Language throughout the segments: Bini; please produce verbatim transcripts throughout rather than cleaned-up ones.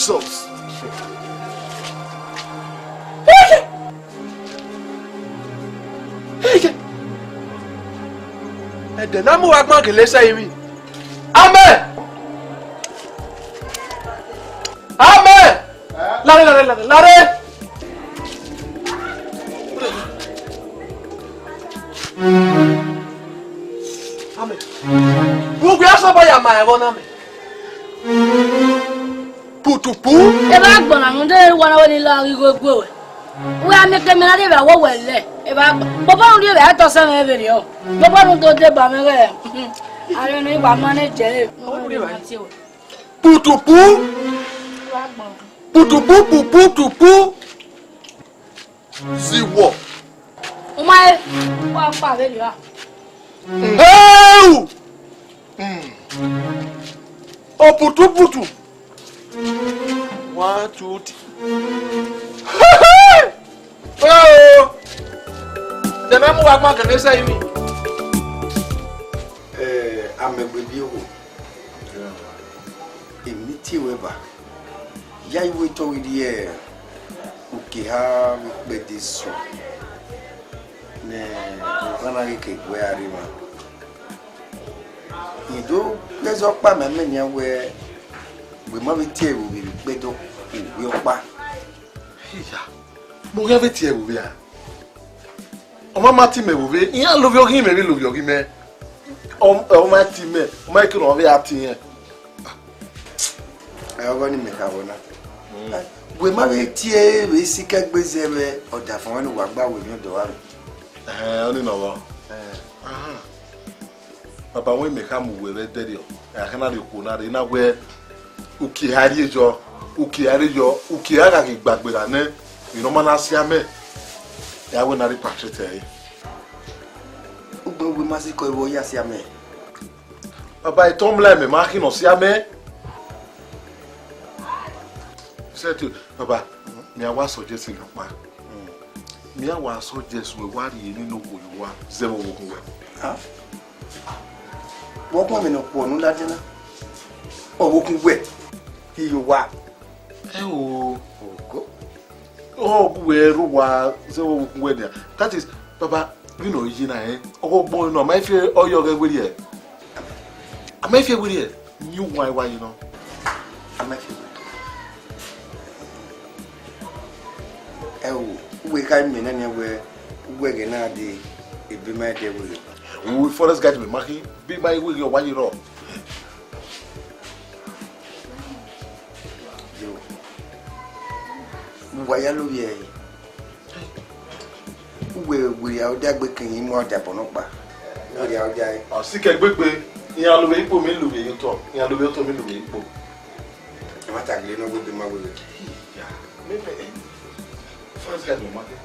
Jesus. Ẹdẹ ne a mu uwa agbọn gele sẹ emwi. Amẹn. Amẹn. Lare, lare, lare, lare. Amẹn. Ugbẹn asọbọ ya ma ẹvbo na mẹ. Putupu. Eva agbọn na rhunmwuda wa na wẹ ne I la ghi gho egbe ruẹ. Wẹ a miẹn ke mẹ na rhie vbe awọ wẹ lẹ. Eva agbọn. Bọbọ rhunmwuda vbe a tọ sẹ mwẹ vberriọ. Bọbọ rhunmwuda deba mwẹ ghẹ. Arẹn ne I wa ma ne jẹ re. Putupu. Eva agbọn. Putupu, pupu, tupu. Ziwọ. U ma he, wa kpa vberriọ a. Heu! Mm. Oputuputu. One, two, three. Oh! Ẹdẹ ne a mu uwa agbọn gele sẹ emwi. Eh, amẹgbe bi owo. Emwi ne I tie ruẹ ba, ya iwe tọ ghi rhie uki eha vbe ikpẹdẹ eso ne u gha na ghi ke gu ẹre rre emwa. I do ghe zẹ ọkpa ma mẹ nian wẹẹ, wẹ ma vbe tie ẹvbo vbe ikpẹdẹ uwi ọkpa. Iya, mẹ ọ khian vbe tie ẹvbo vbe a? Ọ ma ma tie mẹ vbe ovbe, iran lovbiẹ ọghe mẹ vbe lovbiẹ ọghe mẹ. Ọ, ọ ma tie mẹ, ọ ma kere ọ vbe a tie irẹn. Ẹ, ọghe ọnii mẹ kha vbọ na. Mm. Wẹ ma vbe tie vbe sikẹ gbe zẹ vbe ọdafẹn ne uwa gba wẹ emwi ọdọ vbe. Ẹhẹn, ọnii nọ vbọ. Ẹhẹn. Ahan. Baba wẹ mẹ kha mu wẹ vbe ẹdẹrriọ, a kha na rhie okhuo na rre, na wẹ uki eha rrie yọ, uki eha rrie yọ, uki eha gha ghi gbagberra nẹ, emwi ne ọ ma na sia mẹ, ya wẹ na rhie patriot ẹre. Ugbẹn ugbẹn ma sikẹ vbe ọ ya sia mẹ. Baba, etọmwẹ mẹ ma khin ne ọ sia mẹ. Sẹtin, baba, mẹ a wa suggest nọkpa. Mẹ a wa suggest wẹ wa rhie emwi ne okhuo ye uwa zẹ vbe ọvbokhan uwẹ. Ha? Vbe ọkpa mwẹ ne ọ khuọ ne u ladian na? Ọvbokhan uwẹ, iye uwa. Ẹ o. Ogo. Ọ gu wẹ rre uwa zẹ vbe ọvbokhan uwẹ nian. That is, baba, vbene ọ ye na rẹn, ọghe ọgbọn nọ, a ma fi ọyọ ghẹ werriẹ. A ma fi werriẹ, ni uwa wa ye nọ. A ma fi. Ẹ o, uwẹ kha miẹn nene wẹ, uwẹ ghẹ na de ebe ma dẹ wẹ. U forest guard mẹ ma khin, bi ma i wẹ ghi ọ wa ye rrọọ. Yo. Uwa ya lo vbiẹ ẹre. Uwẹ werriẹ ọdia gbe ke yin mu ọdia bọ nọkpa. Werriẹ ọdia ẹre. Ọ sikẹ gbegbe, iran lo vbe ikpo, mi lo vbe otọ, iran lo vbe otọ, mi lo vbe ikpo. Ẹ ma ta gele ne ọ wegbe ma wegbe. Ya, mẹ, mẹ, eh, first guy mẹ ma kẹ.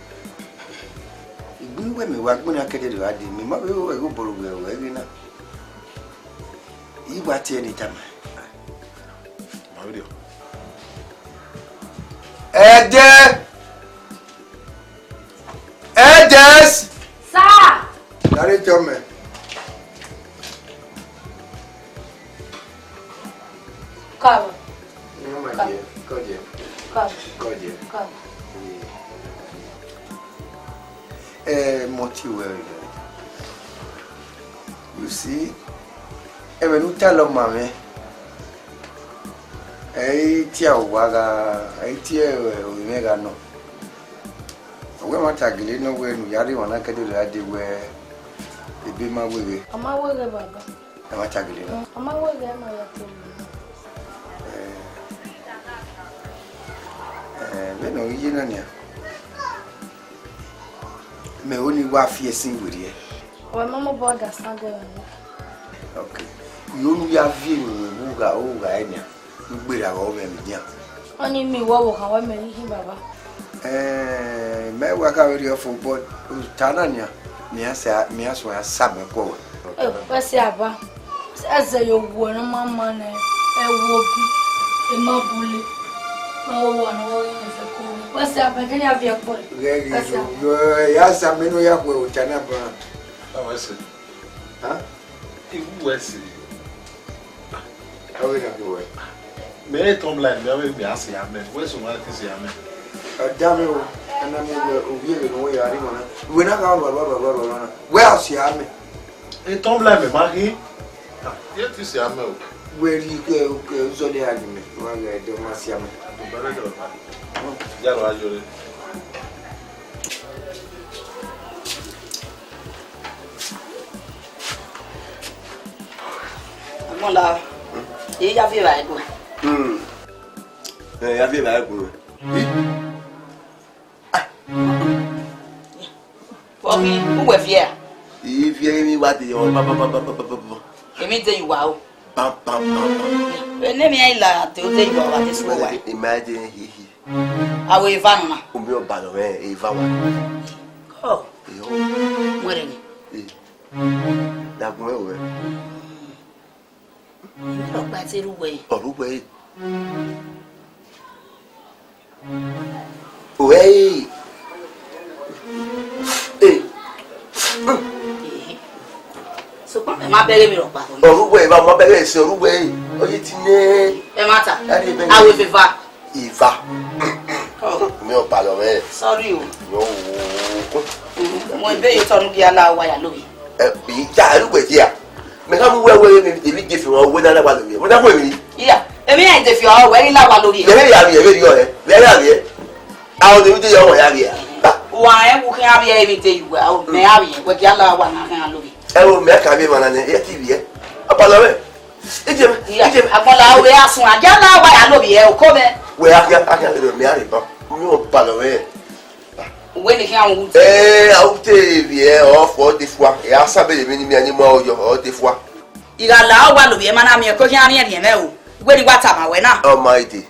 Igbinu wẹ mẹ wa gbẹn na kẹdẹdẹ wa de, mẹ ma vbe ru ẹghẹ obọ ru wẹ ẹghẹ na. I wa tie ne I tama. Ma vberriọ. Ẹdẹ! Ẹdẹ! Sir! Gari tọ mẹ. Káàbọ̀. Ní ọmọ Káàbọ̀. Jẹ, kọ jẹ. Káàbọ̀. Kọ jẹ. Káàbọ̀. Ẹ mọ tie wẹ rẹ. You see, ẹmwẹ ne u ta lọ ma mwẹ. Ẹ i tie owa gha, ẹ i tie orinmwẹ gha nọ. Ọ wẹ ma ta gele nọ wẹ ne u ya rre emwa na kẹdẹ ra de wẹ ebe ma weghe. Ọ ma weghe baba. Ẹ ma ta gele nọ. Ọ ma weghe ma ya te. Ẹ, ẹ, vbene ọ ghi ye na nian. Mẹ ho ne I wa fi ẹsin werriẹ. Wẹ ma mobọ understand ẹmwẹ. Ok. I ho ne u ya viọ emwi vbe ugha, ugha ẹre nian. U gberra vbe ọmwẹ emwi nian. Ọnii miẹn wẹ ọvbokhan wẹ mẹ ghi khin baba. Ẹẹn, mẹ wa gha vberriọ fo, but u ta na nian, mẹ iran sa, mẹ iran suẹn sa mẹ kọ wẹ. Ẹ, wẹ sẹ aba. Ẹzẹ ye owuẹ ne ọ ma ma nẹ, ẹ wo bi, ẹ ma bule. Ma wo wa ne ọ ghi mẹ fẹ ko. Wẹ sẹ aba, kẹ ne a viẹ kpọ. Ghẹ ghi wẹ sẹ aba. Yo, ya sa mẹ ne ọ ya khuẹ ota na ba. Baba ẹse. Ha? Iwu wẹ ẹse. Ọ ghi na khuẹ. Mẹ i tọn blind, mẹ vbe mẹ a si amẹ. Wẹ sẹ ma te si amẹ? Ọ da mẹ o, ẹna miẹn wẹ ovbi ẹvbo ne uwẹ ya rre emwa na. Wẹ na gha rua rua rua rua rua na. Wẹ a si amẹ. I tọn blind, mẹ ma khin. Ah, ye te si amẹ o. Wẹ rhie ke, ke zọdẹ a ghi mẹ, wa gha ẹdẹ ma si amẹ. Abubare dọ. Ya rua yo re. Agbọn la, e ya viọ evbare gu. Hmm. Ẹ, ya viọ evbare gu. Vbọ ghi uwẹ viẹ ra? I viẹ emwi wa de yọ, ba, ba, ba. Emwi de ye uwa o. Pam, pam, pam, pam. Vbene emwi a i la te, o de ye uwa, wa te sẹ uwa. Imagine, hi, hi. Aro eva nọ na. Omi ọba nọ mwẹ, eva wa. Ọ. Iyo. Mu ẹre ni. Eh. Dagun ẹre wẹ. Emwi rhọkpa te rre uwẹ. Ọ rre uwẹ. Uwẹ. Eh. Sokpan, ẹ ma bẹghe emwi rhọkpa. Ọ rre uwẹ, eva, ọ ma bẹghe ẹse, ọ rre uwẹ. Ọ ye ti nẹ. Ẹ ma ta. Aro eva. Iva. Oh. Mi ọ palọ mwẹ. Sorry o. Yo. Mm, mo ebe ye tọnu gi ala wa ya lori. Eh, bi ja, ẹ lu gbe dia. Mẹ ka mu wẹ wẹ mi, ebi de fi wọn, wẹ na na wa lori. Wẹ na wẹ mi. Iya, emi ya de fi ọ, wẹ i la wa lori. Mẹ ya bi, ẹ bi yọ ẹ. Mẹ ya bi ẹ. A o de mi de yọ wọ ya bi ẹ. Wa ẹ wu khian bi ẹ, emi de yu wa, o, mẹ ya bi ẹ, wẹ gi ala wa na khian lori. Ẹ wo, mẹ ka bi ẹ ma na nẹ, ẹ ti bi ẹ. Ọ palọ mwẹ. Ije mẹ, iya, ije mẹ. Agbọn la wẹ a sun, a gia la wa ya lori ẹ, oko mẹ. Wẹ a khian, a khian lele mẹ a rre ban. Mi ọ palọ mwẹ. Uwẹ ni khian wu. Eh, a u te vbiẹ, ọ fọ, ọ de fua. Ẹ a sabe de mi ni mi a ni mu aro yọ, ọ de fua. I gha la ọ wa lori ẹ ma na miẹn ko khian riẹnriẹn mwẹ o. Uwẹ ni wa tama wẹ na. Ọ ma ide.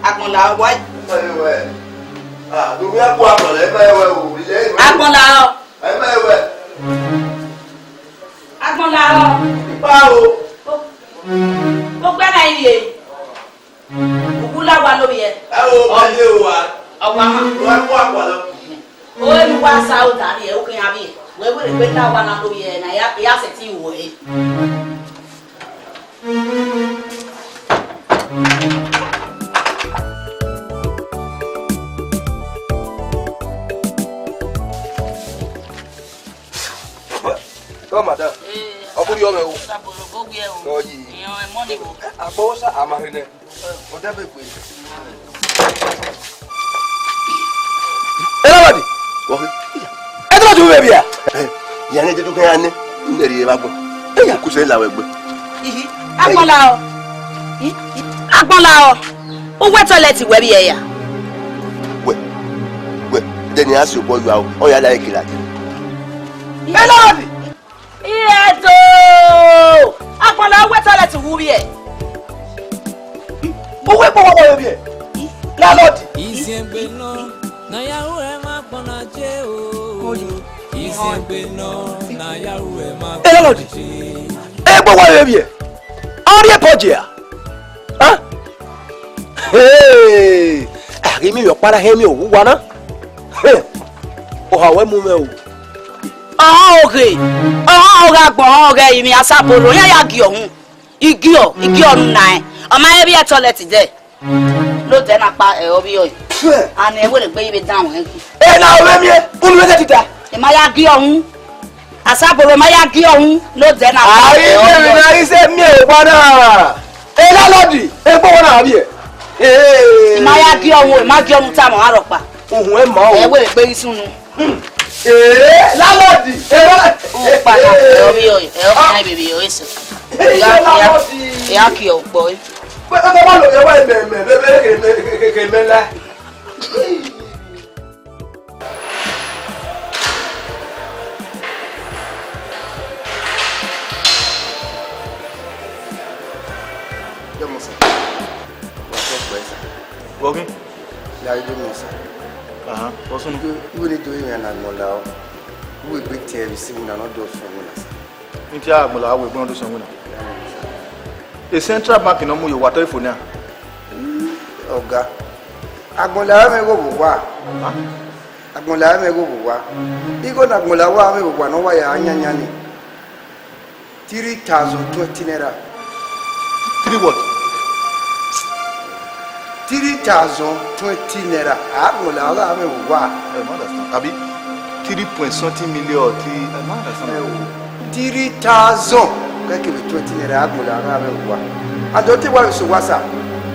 Agbọn la ọ, boy. Ẹ ma ẹ wẹ. Ah, do mi akpo agbọn la, ẹ ma ẹ wẹ o, ilẹ ẹ ma ẹ wẹ. Agbọn la ọ. Ẹ ma ẹ wẹ. Agbọn la ọ. Ipa o. O, o gbẹ na iye. Uwu la wa lori ẹ. Ẹ wo, ọ, ẹ ye wa. Ọ wa ma. Wa akpo agbọn la. O ru wa sa ota rrie, o khian rrie. Wẹ wẹ wẹ la wa na lori ẹ na, ya, ya sẹtin wẹ. Come, madam. Eh, ọ kụrriọ mwẹ o. Sabolo, go where o? Ọ yi. Iran ẹmọ ni wo. Akpọ sa a ma rhe nẹ. Ọ dẹ be gbe. Ẹ na wadi. Wọ khe. Ẹ tọrọ ju vbe bia. Ẹ, ya ne jeju kẹ ya ne. Nde rhie vbe agbọn. Ẹ ya ku sẹ la wẹ gbe. Ihi. Agbọn la ọ. Agbọn la ọ. Uwẹ toilet wẹ vbiẹ ya. Wẹ. Wẹ. Dẹ ne a si obọ yua o. Ọ ya la ekela. Ẹ na wadi. Iye do! Agbọn la wẹ toilet wu vbiẹ. Uwu ekpo wa wẹ vbiẹ. Landlord. Iziengbe nọ, na ya ru ẹmwa agbọn na je o. Iziengbe nọ, na ya ru ẹmwa agbọn na je. Landlord. Ekpo wa vbiẹ. Ọ rhie pọji a. Hẹn? Hey! A ghi miẹn ọkpa na hẹn miẹn owa na. Hẹn! Oha wẹ mu mwẹ o. Ọhọn oghe, ọhọn ọghe agbọn, ọhọn ọghe ẹrinmwi, Asabolo, iran ya gie ọhun. I gie ọ, I gie ọ unu na ẹn. Ọ ma he vbiẹ toilet dẹ. Lodẹ na kpa, ẹ, ọ vbiẹ ọe. Fẹ. Anẹ wẹ rhe gbe ighẹ danmwẹ ẹn. Ena ovbi mwẹ, unu vbe tita. I ma ya gie ọhun. Asabolo ma ya gie ọhun, lodẹ na kpa, ẹ, ọ vbiẹ ọe. Ai, vbe I sẹ miẹn owa na. Landlord, ekpo wa na vbiẹ. Ee. I ma ya gie ọhun, I ma gie ọhun tama ọmwa rhọkpa. Uhun ẹ ma o. Ẹ wẹ rhe gbe ighẹ sunu. Ee, landlord, ẹ wá. Ukpana, ẹ ọ vbiẹ ọe, ẹ ọ khian vbe vbiẹ ọe so. Ee, landlord. Ya kie ọkpọ ẹ. Wẹ, wẹ, wẹ, wẹ, wẹ, mẹ, mẹ, mẹ, mẹ, mẹ, mẹ, mẹ, mẹ, mẹ, Vbọ khin? La do mẹ sa. Ahan, vbọ sunu? Iwẹ ne do yan na gbọn la o. Uwẹ gbe tie vbe si mu na nọ do sunu na sa. N tie agbọn la wẹ gbọn do sunu na. E Central Bank nọ mu ye owa tọ ifo na. Ọga, agbọn la mwẹ gho vbe owa. Agbọn la mwẹ gho vbe owa. Igho ne agbọn la wa mwẹ vbe owa ne ọ wa ya yanyan ni. Three thousand twenty naira. Three what? Three thousand twenty naira. Agbọn la wa mwẹ vbe owa. I don't understand. Abi three point something million or three. I don't understand. Three thousand. Kẹkẹ vbe twenty naira agbọn la wa mwẹ vbe owa. And don't take wa so wa sa.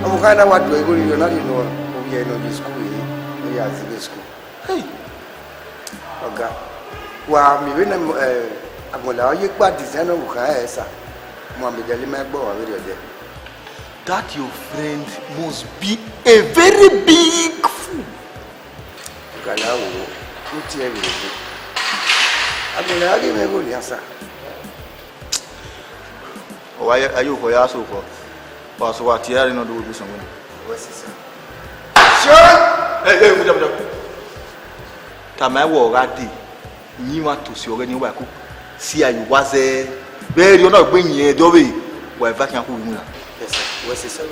Ọmọ kan na wa do igho rhie na rhie nọ. Ovbi ẹre nọ ye school ye. Ọ ya zighi school. Hey. Ọga, wa miẹn vbene, eh, agbọn la ọ ye kpa design ọvbokhan ẹre sa. Mohammed Ali ma gbe ọmwa vberriọ dẹ. That your friend must be a very big fool. Ọga la wo, u tie vbe rre. Agbọn la ghi mwẹ igho nian sa. Ọ wa ya, aye okhọ ya sẹ okhọ. Wa sẹ, wa tie ẹre nọ do wo do sẹ ọmọ. Wẹ sẹ sa. Sure. Hey, hey, mudia, mudia. Tama wẹ ọ gha dee, yin wa tosi ọghẹ ni wa ku. Si ayo wa zẹ. Vbe erriọ na gbe yin ẹdẹ ọvbe, wa eva khian khu iwinna. Yes, sir. Wẹ sẹ sa.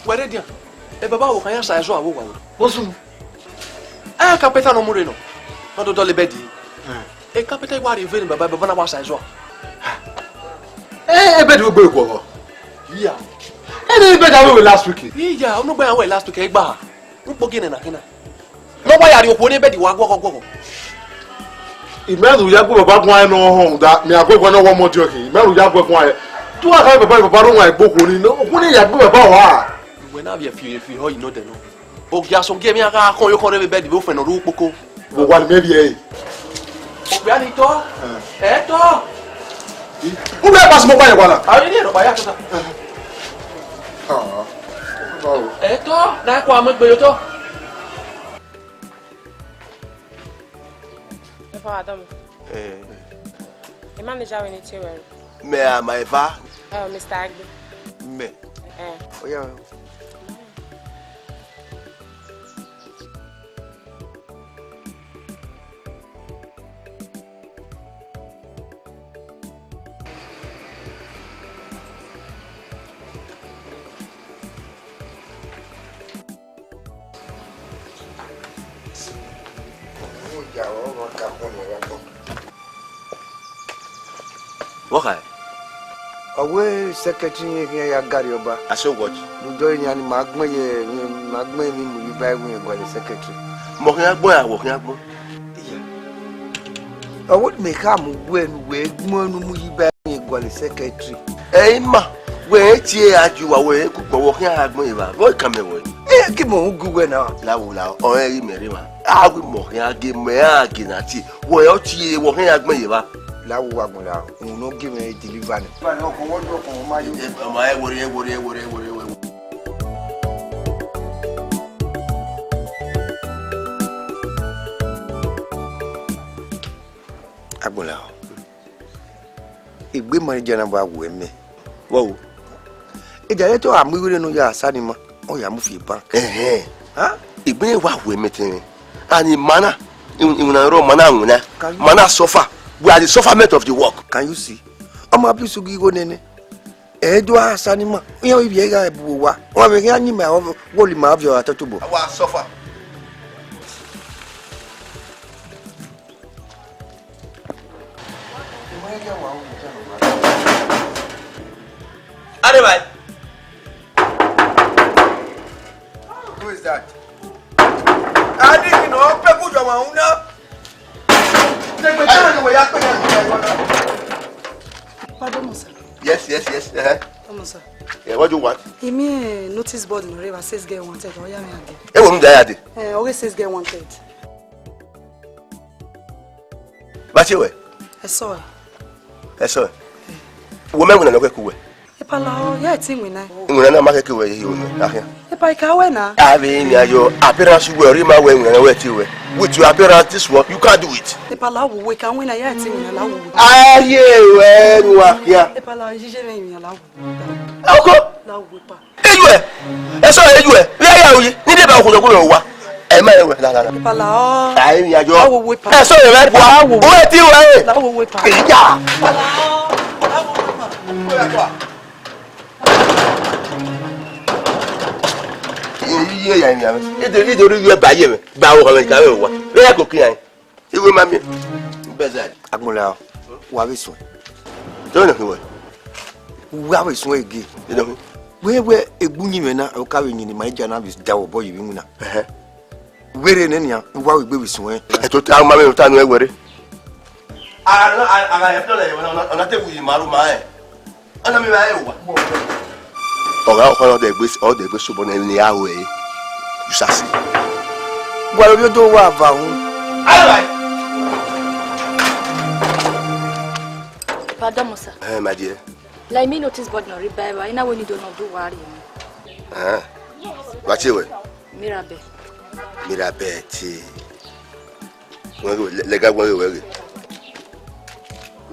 Wẹ rre dian, e baba wo kan ya sa ẹzọ avbe owa wẹ. Osun. Ẹ, kapẹnta ne ọ mu rre nọ, ne ọ do dọlọ bẹdi. E kapẹnta i wa rhie veni baba, baba na wa sa ẹzọ. Ẹ, e bẹdi wẹ gbe guọghọ. Iya. Ẹ, ne bẹdi avbe wẹ last week. Iya, ọnọgba ya wẹ last week, ẹ gba. Ukpo gie nẹ na kina. Ne ọ wa ya rhie okhuo ne bẹdi wa guọghọ guọghọ. Imẹ ne u ya gu baba guan ẹre ne ọ họn da, mẹ a gu ẹre guan ne ọ wa ọmọ diọn khin. Imẹ ne u ya gu ẹre guan ẹre. Te u gha khare baba, baba rre wan egbe okhuo ni, okhuo ni ya gbe baba wa. Wẹ na vbiẹ fi fi họ yi nodẹ nọ. Ogiasọn gie emwi a gha khọn ye okhọn rre vbe bẹdi vbe ofẹn ne ọ rre ukpoko. Vbe owa ne imẹ vbiẹ ẹre. Okpia ni tọ. Ẹ tọ. U bẹ pass mo pa ye wala. A ni rhọkpa ya tota. Ah, báwo? Ẹ tọ, na kua mo gbe yo tọ. Eva wa dọmọ. Eh. Emanager wẹ ne te wẹ. Mẹ a ma eva. Eh, Mister Agbe. Mẹ. Eh. Oya. Vbọ kha? Ọ wẹ secretary iran khian ya gari ọba. A so what? Rhunmwuda iran ni ma gbẹn ye, ma gbẹn emwi mu ye iba ẹvbo iran gualọ secretary. Mẹ ọ khian gbẹn, a wẹ ọ khian gbẹn. Iya. Ọ wẹ mẹ kha mu wẹ ne uwẹ gbẹn ne u mu ye iba ẹvbo iran gualọ secretary. Ẹ i ma, wẹ ẹ tie a ju wa wẹ ẹ ku gbẹn, wẹ ọ khian gha gbẹn evba, vbọ i kan mẹ wẹ? Ẹ, gie mẹ gu wẹ na. La wo la, ọ rẹn ghi mẹ rre emwa. A wẹ mẹ ọ khian gie, mẹ a gie na tie, wẹ ọ tie, wẹ ọ khian gha gbẹn evba. La wo wa gbẹn la. Uhunmwu ne ọ gie mwẹ deliver nẹ. Ẹ, ọ ma ẹ wẹrẹ, ẹ wẹrẹ, ẹ wẹrẹ, ẹ wẹrẹ, ẹ wẹrẹ. Agbọn la, egbe manager na wa wẹ mẹ. Vbọ ru? Eja ye te ọ gha mu igho ne ọ ya sa ni ma, ọ ya mu fi bank. Ẹhẹn. Ha? Egbe wa wẹ mẹ tẹn. And ma na, iwinna rọ ma na winna. Can you, ma na suffer. We are the sufferment of the work. Can you see? Ọ ma bi usu ghi igho nene. Ẹ do a sa ni ma. Iran ivbi ẹ gha bu owa. Ọ ma vbe khian yin ma, wọli ma viọ ra totobọ. Wa suffer. Are bhai. Who is that? Adi kino pe ku jọ wa una. Te gbe tan ni we ya pe ya ni wa na. Pardon, sir. Yes, yes, yes. Uh-huh. Come on, sir. Yeah, what do you want? Imi, eh, notice board no reva sales girl wanted. Oya mi ade. E wo mi da ya de. Eh, oge sales girl wanted. Vbe a tie wẹ? Ẹsọe. Ẹsọe. Wo mẹ iwinna ne ọ khẹke uwẹ. Epa lahọ, ya ẹtin iwinna. Iwinna na ma khẹke uwẹ ye iwinna, akhian. Epa, I ka wẹ na. Avbe emwi a yọ appearance uwẹ, ọ rhie ma wẹ iwinna ne ọ wẹ tie uwẹ. With your appearance, this one, you can't do it. Epa lahọ, wo wẹ ka wẹ na, ya ẹtin iwinna lahọ, wo wẹ. A rhie ruẹ nu akhian. Epa lahọ, iye mwẹ iwinna lahọ. Ọkọ. Lahọ, wo epa. Ejuẹ, ẹsọe ejuẹ, vbe a ya ru yi, ne I deba okhuo ne ọ gu mwẹ owa. Ẹ ma rẹn wẹ, la, la, la. Epa lahọ. Ai, ya yọ. Lahọ, wo epa. Ẹsọe rẹ bua. Lahọ, wo. O ti wẹ. Lahọ, wo epa. Iya. Epa lahọ. Lahọ, wo epa. Iye ya ni ame. Ide, ide ori yọ ba ye mẹ. Gba o ha mẹ ka vbe owa. Vbe ya ko kian. Iwe ma miẹn. Bẹzẹ. Agbọn lahọ, wa vbe suẹn. Dọnọ khin wẹ. Wa vbe suẹn ege. Dọnọ khin. Wẹ wẹ egbe uyinmwẹ na, ọ ka vbe yin ne ima i dia na vbe da obọ yi vbe iwinna. Ẹhẹn. Wẹ rre nẹ nian, wa vbe egbe vbe suẹn. Ẹto ta ma vbe ta nu ẹwẹ rre. A, a, a, a, a, ọna te wu yi ma ru ma rẹn. Ọna mi vbe a re owa. Ọ gha, ọ gha, ọ dẹ egbe, ọ dẹ egbe sobọ ne emwi ne I ya ru ẹre. You shall see. Wa rhie ovbi odo wa va hu. Aye, bye. Pardon, sir. Eh, my dear. Like me notice board nọ rre ba evba, I na wẹ ne I do nọ do wa rrie. Eh. Wa tie wẹ? Mirabel. Mirabel tie. Wẹ ghe, lẹ, lẹga wẹ ghe, wẹ ghe.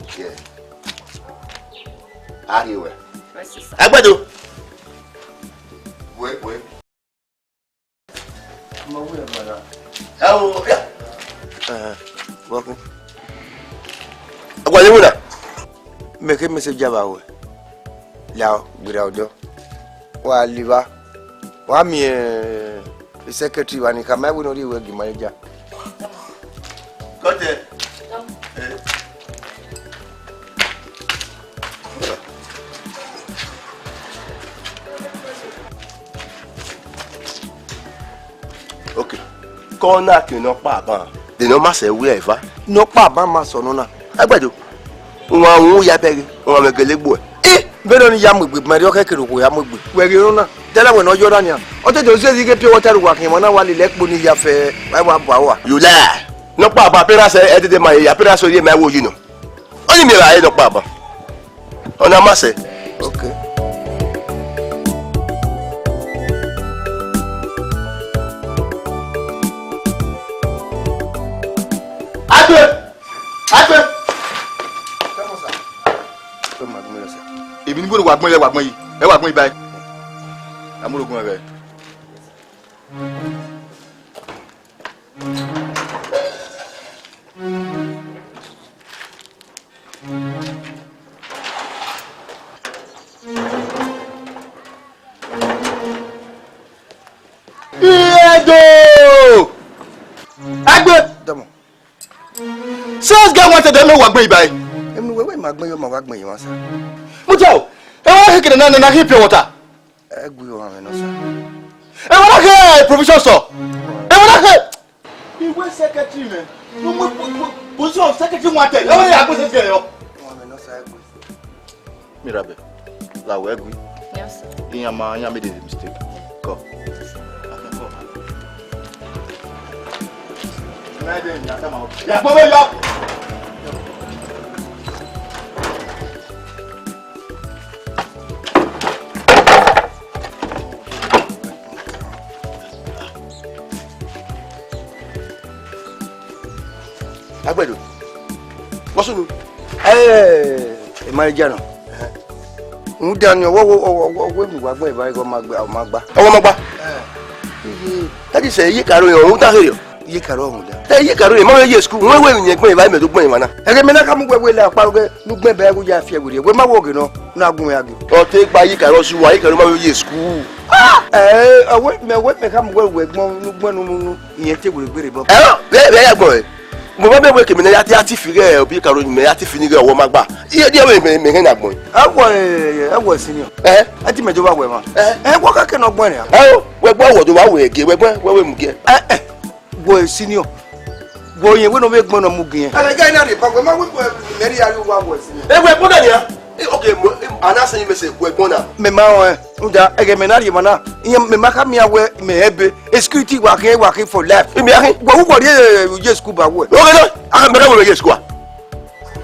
Okay. A rhie wẹ. Agbẹdo. Wẹ, wẹ. Ẹ o, ya. Eh, welcome. Agbẹdo wẹ na. Mẹ ke message ava wẹ. Lahọ, gberra ọdọ. Wa live. Wa miẹn secretary wa ni khama ẹvbo ne ọ rhie wẹ gie manager. Kọtẹ. Okay. Kọ na ke nọkpa aban. De nọ ma sẹ wẹ eva. Nọkpa aban ma sọ nọ na. Agbẹdo. Wan wu ya bẹghe, wan mẹ gele gbuẹ. Eh, vbene ọnii ya mu egbe, ma rhie ọkhẹ kere okhuo ya mu egbe. Wẹ ghe erhunmwu na, dẹlẹ wẹ ne ọ yọ na nian. Ọ te do zẹzẹ ighe pure water uwa khian emwa na wa lele ẹkpo ni ya fẹ, wa wa bua uwa. You lie. Nọkpa ba appearance ẹ dede ma ye appearance orhiọn ma wo yi nọ. Ọnii miẹn vbe a re nọkpa ba. Ọna ma sẹ. Okay. Agbe! Agbe! Come on, sir. Come on, come on, sir. Èmi ni mo wà gbọ́n yìí, ẹ wà gbọ́n yìí, ẹ wà gbọ́n yìí báyìí. Amúrògùn ẹ̀ bẹ́ẹ̀. Iedo! Agbe! Dọmọ. Sales guy wanted them wa gbẹn ibai. Emu wewe ma gbẹn yo ma wa gbẹn yo sa. Mo tell. E wa he kede na na he pure water. Ẹ gui ọmwa mwẹ nọ sa. E wa he provision store. E wa he. Iwe secretary mẹ. No mo position secretary wanted. E wa ya gbese gẹ yo. Ọmwa mwẹ nọ sa ẹ gui. Mirabel, la wẹ gui. Yes, sir. Iyan ma, iyan made a mistake. Go. Ya gbọ́ bẹ́ẹ̀ ni a sá ma wọ. Ya gbọ́ bẹ́ẹ̀ yọ. Agbẹdo. Wọ́n sùn nù. Ẹ ẹ, ẹ máa jẹ́ nà. N da ni ọwọ́ ọwọ́ ọwọ́ ọwọ́ mi wá gbọ́n ìbá ẹ̀gọ́ máa gba, ọ máa gba. Ọwọ́ máa gba. That is, eh, iye karo yẹn, ọ̀hún tá a hẹ̀rẹ̀. Iye karo ọ̀hún dá. Ẹ iye karo yẹn, máa yẹ school, wọ́n wẹ̀ yẹn gbọ́n ìbá mẹ́tò gbọ́n ìwà náà. Ẹ̀gẹ́ mi náà ká mú wẹ́wẹ́ lẹ àpá ọgẹ́, lùgbẹ́ bẹ́ẹ̀ kó yá fi ẹ̀wẹ̀rẹ̀, wẹ́ má wọ̀ ọ̀gẹ̀ náà, náà gún mi àgẹ̀. Ọtẹ gba iye karo sí wa, iye karo máa yẹ school. Ẹ ẹ, ọwọ́ mẹ, ọwọ́ mẹ ká mú wẹ́wẹ́ gbọ́n, gbọ́n nu, nu, ìyẹn tẹ wèrè gbére bọ́. Ẹ ẹ, bẹ́ẹ̀, bẹ́ẹ̀ yà gbọ́n ẹ. Mo ma bẹ wẹ kẹ mẹ na ya ti, ya ti fi ghẹ obi karo mẹ ya ti fi ni ghẹ ọwọ ma gba. Iye dia mẹ, mẹ, mẹ hẹn na gbọn. Ẹ wọ, ẹ, ẹ wọ senior. Ẹ? Ẹ ti mẹ do wa wẹ ma. Ẹ? Ẹ wọ ka kẹ nọ gbọn ya. Ẹ o, wẹ gbọ wọ do wa wẹ gie, wẹ gbọ, wẹ wẹ mu gie. Ẹ, ẹ, wọ senior. Wọ yẹn wẹ no vbe gbọn nọ mu gie. Ẹ ga ina de pa wẹ ma wẹ mẹ ri ari wa wọ senior. Ẹ wẹ gbọ na nia. Ẹ, okay, mo, ẹ, ana senior mẹ sẹ wẹ gbọ na. Mẹ ma ẹ. Nda, ẹghẹ mẹ na rhie emwa na, iran mẹ ma kha miẹn wẹ mẹ hẹ ebe, e security wa khin, wa khin for life. Imi a khin. Wẹ hu wọ rhie ye school ba wẹ. Oghe nọ, a mẹ ka wẹ ye school a.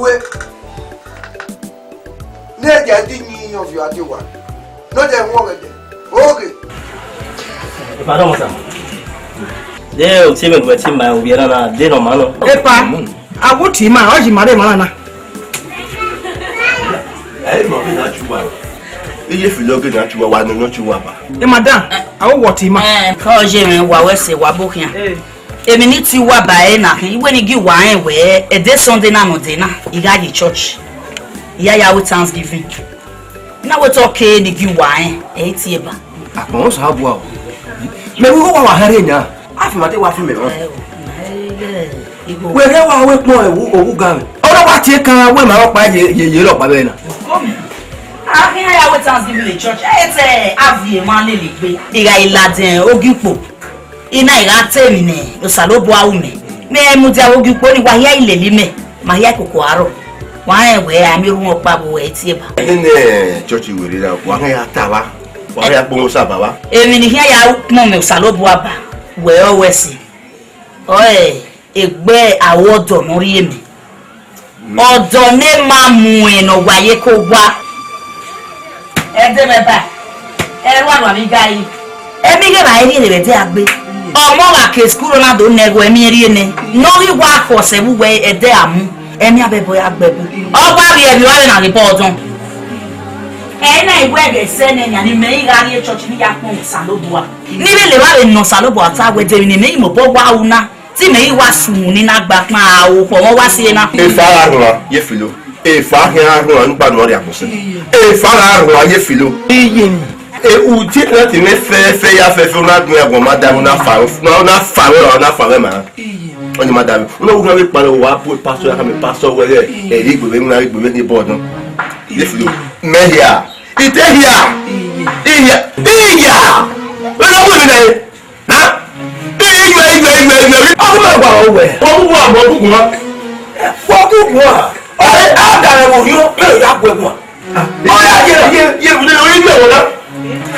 Uwe. Ne ẹdẹ di yin ọviọ a di owa. Ne ọ dẹ wọn ọghẹdẹ. Oge. Pardon, sir. De o tie mẹ wẹ tie ma ovbi ẹre na, de nọ ma nọ. Epa, a wo tie ima, ọ yi ima re emwa na. Ẹ ma vbe na chuwa. Iye filo ghe na chuwa, wa nọ nọ chuwa ba. E madam, a wo wọ tie ima. Eh, ka ọ ye mwẹ wa wẹ sẹ wa bo khian. Eh. Emwi ne I tie uwa ba ẹre na khin, I wẹ ne I gie uwa rẹn wẹ, ẹdẹ Sunday na ne ọ dee na, I gha ye church. I ya ya ru thanksgiving. Na wẹ te ọ kere ne I gie uwa rẹn, ẹ i tie ba. Akpọnmwẹ Osanobua o. Mẹ vbe igho wa wa hẹrhe yan. A fi ma te wa fi mẹ nọ. Ẹ o, ẹ, ẹ, igho. Wẹ ghẹ wa wẹ kpọn ẹvbo, ovbi ugan mwẹ. Ọ na wa tie kan wẹ ma rọkpa ye, ye, ye rọkpa vbe na. Come. A khin ya ru thanksgiving in church. Ẹ te a viọ emwa lele egbe. I gha i ladian ogiukpo. I na i gha te emwi ne Osanobua ru mẹ. Mẹ mudia vbe ogiukpo ni wa hia i lele mẹ, ma hia koko aro. Wa rẹn wẹ a miẹn orhu ọkpa vbe uwẹ tie ba. Nene church werriẹ na, wa gha ya ta vba, wa gha ya kpọnmwẹ Osa ba vba. Emwi ne I khian ya kpọnmwẹ Osanobua ba, wẹ ọ wẹ ẹse. Ọe, egbe aro ọdọ ne ọ rhie mẹ. Ọdọ ne ma muẹn ne ọ wa ye ke owa. Ẹdẹ mwẹ ba, ẹrua nọ ni ga yi. Ẹmighe ra rhie vbe ẹdẹ a gbe. Ọmọ gha ke skul na do nẹ ẹghẹ ẹmie rhie nẹ. Ne ọ ghi wa khọ sẹ vbe uwẹ ẹdẹ a mu. Ẹmia bẹbọ ya gbe ẹbu. Ọ gba rhie ẹvbo avbe na ghe bọdọn. Ẹ na iwẹ ẹghẹ sẹ nẹ nian, ne imẹ i gha rrie church ne I ya kpọnmwẹ Osanobua. Ne I vbe le evba vbe nọ Osanobua ta wẹ de emwi ne imẹ i mobọ wa ru na, te imẹ i wa sunu ni na gba kpẹn a okhuo ọmọ wa si ena. Efa gha rhuan ye filo. Efa khian gha rhuan ne u gba nọ rrie agbọn sẹ. Efa gha rhuan ye filo. Iye ni. E, u tie plenty ne fẹfẹ ya fẹfẹ, u na gun ẹguọn ma da, u na fa, u na fa wẹ, u na fa wẹ ma. Ọni ma da mi. U na wu na vbe kpalẹ, wa bu pastor ya khama pastor wẹ ghẹ, ẹ, ẹ, igbe vbe, u na igbe vbe ni bọdọn. Ye filo. Mẹ hia. Ite hia. Iya. Iya. Wẹ na wu mi nẹ. Ha? Iyuẹ, iyuẹ, iyuẹ, iyuẹ. Ọdún mẹ́wàá ọwẹ́. Wọ́n kúkú àmọ́ ọdún kùn wá. Wọ́n kúkú wá. Ọ̀rẹ́, á dàrẹ̀ wò yó, ẹ ò yá gbẹ wọn. Ó yà yẹ, yẹ, yẹ, yẹ, yẹ, yẹ, yẹ, wọ́n dá.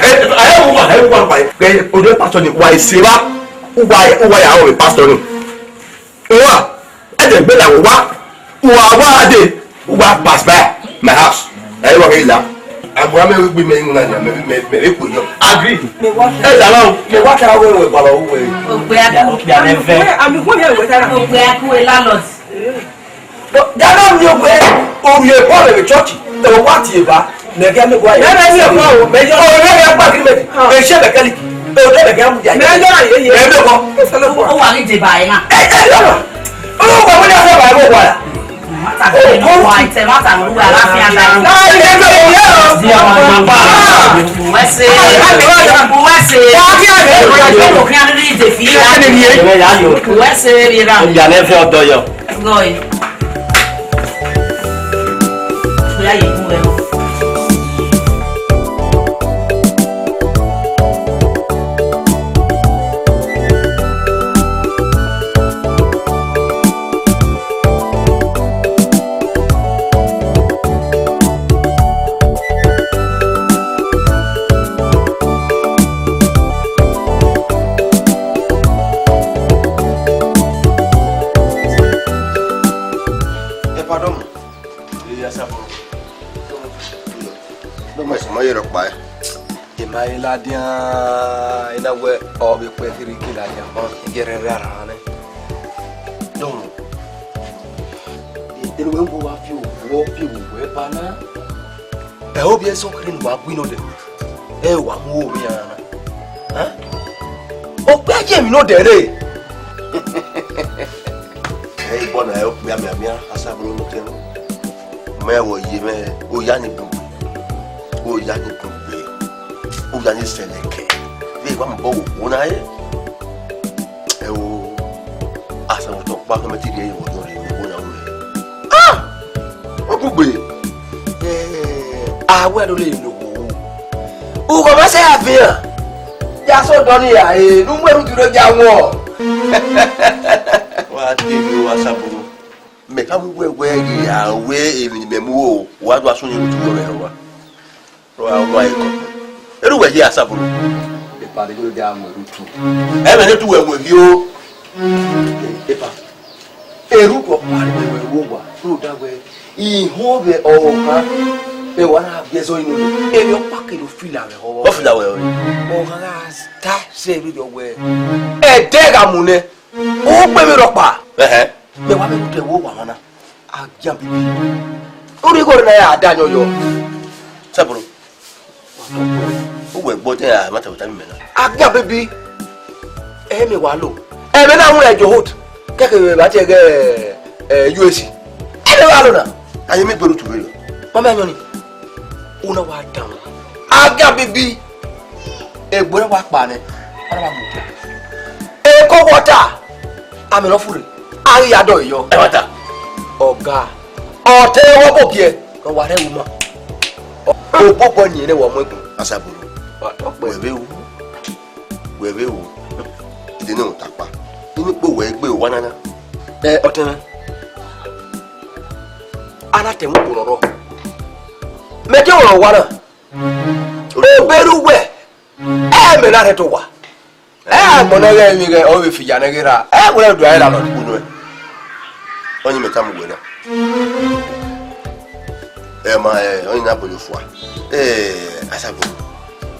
Ẹ, ẹ, ẹ, wọ́n wà, ẹ, wọ́n wà, ẹ, ọdún pásítọ̀ ni, wà ìṣe wa, wà, wà yà wọ̀ pásítọ̀ ni. Wa, ẹ dẹ̀ gbé làwọn wa, wa, wa dé, wa pass by my house. Ẹ wá kí la. Àbúrò mi wí gbé mi ń lànà, mi, mi, mi, mi kò yọ. Agree. Ẹ dàrá o. Mi wá kí a wé wé bàbá wé. Ògbé akú. Ògbé akú. Àmì kúrò ní ẹ̀wẹ̀ sára. Ògbé akú ẹ̀ landlord. Dàrá mi ò gbé orí ẹ̀ bọ́ọ̀lù ẹ̀ church, ẹ̀ wá ti ẹ̀ bá. Mẹgẹ mi gua. Mẹgẹ mi gua o, mẹgẹ. O mẹgẹ gba agreement. E se mechanic. O de mẹgẹ mu dia. Mẹgẹ ye ye. Mẹgẹ ko. Ó wà ní ìdìbà yìí náà. Ẹ ẹ yọ. Ó wà wọlé ọsẹ wà wọ wà. Mata ko wà ìtẹ mata ló wà láfíà náà. Láì lè bẹ̀rẹ̀ yẹn o. Di ọmọ bàbá. Wẹ́sẹ̀. Wẹ́sẹ̀. Wọ́n kí á lè rẹ̀. Wọ́n kí á lè dè fi. Wẹ́sẹ̀ rẹ̀ rà. Ìyá nẹ fẹ́ ọdọ yọ. Gọ yìí. Bóyá yìí kú ẹ. Epa dọmọ. Eya Asabolo. Dọmọ, ẹsẹ ma ye rhọkpa ẹ. I ma he ladian, I na wẹ ọ vbe kpẹ kherhe ke ladian ban, I ghi rhẹrhẹ arhan nẹ. Dọmọ. Enu wẹ wa fi owo, fi owo ẹ ba na. Ẹ, ovbi ẹzọ kherhe ne uwa gui nọ dẹ, ẹ wa mu owo iran na. Hẹn? Okpia ye emwi nọ dẹ rre. Ẹ i gbọ na, ẹ okpia mianmian, Asabolo ne okẹn. Mẹ vbe ọ ye mwẹ, oya ni bun gbe, oya ni bun gbe, oya ni sẹlẹ kẹ, vbe wa mobọ wo okhuo na re. Ẹ o, Asabolo, ọkpa kẹ mẹ te rhie ẹre vbe ọdọ rẹ, vbe okhuo na ru rẹ. Ah! Ọ bun gbe. Eh, a wẹ do le lo wo. Ughọ ma sẹ ya vian. Ya sẹ odọ ni ra, eh, ne u mu ẹre udu rre ya wọn. Wa te emwi, wa Asabolo. Mẹ ka mu wẹ wẹ ghi a wẹ emwi ne mẹ mu o, wa do a sunu ye otu wẹ rọ wa. Rọ wa wa eko. Eru wẹ ye Asabolo. Epa de go da mu ẹre utu. Ẹ mẹ ne tu wẹ wẹ ghi o. Epa. Eru kọ pari wẹ wẹ wo wa. Ru da wẹ. Ihun vbe ọvbokhan, ẹ wa na biẹ zọ inu, emwi ọkpa kere ofila vbe ọvbokhan. Ọ fila wẹ ọre. Ọvbokhan gha ta sẹ vberriọ wẹ, ẹdẹ gha mu nẹ, u gbe emwi rhọkpa. Ẹhẹ. Mẹ wa vbe rhunmwuda ẹvbo owa mwa na, a gian bibi. Urhi igho rre na ya da yan yọ. Asabolo. Uwẹ gbọ te a ma ta vbe ota mẹ na. A gian bibi. Ẹ mẹ wa lo. Ẹ mẹ na wu ẹjo hot. Kẹkẹ vbe ba tie ghe, eh, U S. Ẹ mẹ wa lo na. A ye mi gberu tu vberriọ. Mama yọn ni. Una wa dan. A gian bibi. Egbe na wa kpa nẹ. Ana wa mu. Eko wọta. Amẹ ne ọ furre, a ghi ya dọe yọ. Ẹ wa ta. Ọga, ọ te wọ bọ giẹ, ọ wa rẹ ẹvbo ma. Obọbọ ni ẹre wọ mu ẹgbọn. Asabolo. Wa tọ pẹ. Wẹ vbe wu. Wẹ vbe wu. Ide ne ọ ta kpa. Ini kpo wẹ egbe owa nana. Ẹ, ọtẹn mwẹ. A na tẹ mu kpo rọrọ. Mẹ te wọ wa na. Obere uwẹ. Ẹ mẹ na rhie ẹto wa. Ẹ, agbọn ne ọ ghẹ emwi ghẹ, ọ vbe fi iya nẹ ghe ra. Ẹ, wẹ do a ra nọ dugbo nuẹ. Ọni mẹ tama uwẹ na. Ẹ ma, ẹ, ọni na bọlọ fua. Ẹ, Asabolo.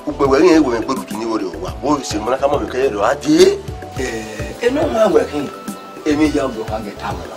Ugbẹn wẹ ghi rẹn wẹ mẹ gbe tutu ni vbe rre owa. Vbe sẹ mọ na ka mọ mẹ kẹ rẹ a dee. Ẹ, emwi ọmwa wẹ khin. Emwi ya ọgbọ kha gẹ tama na.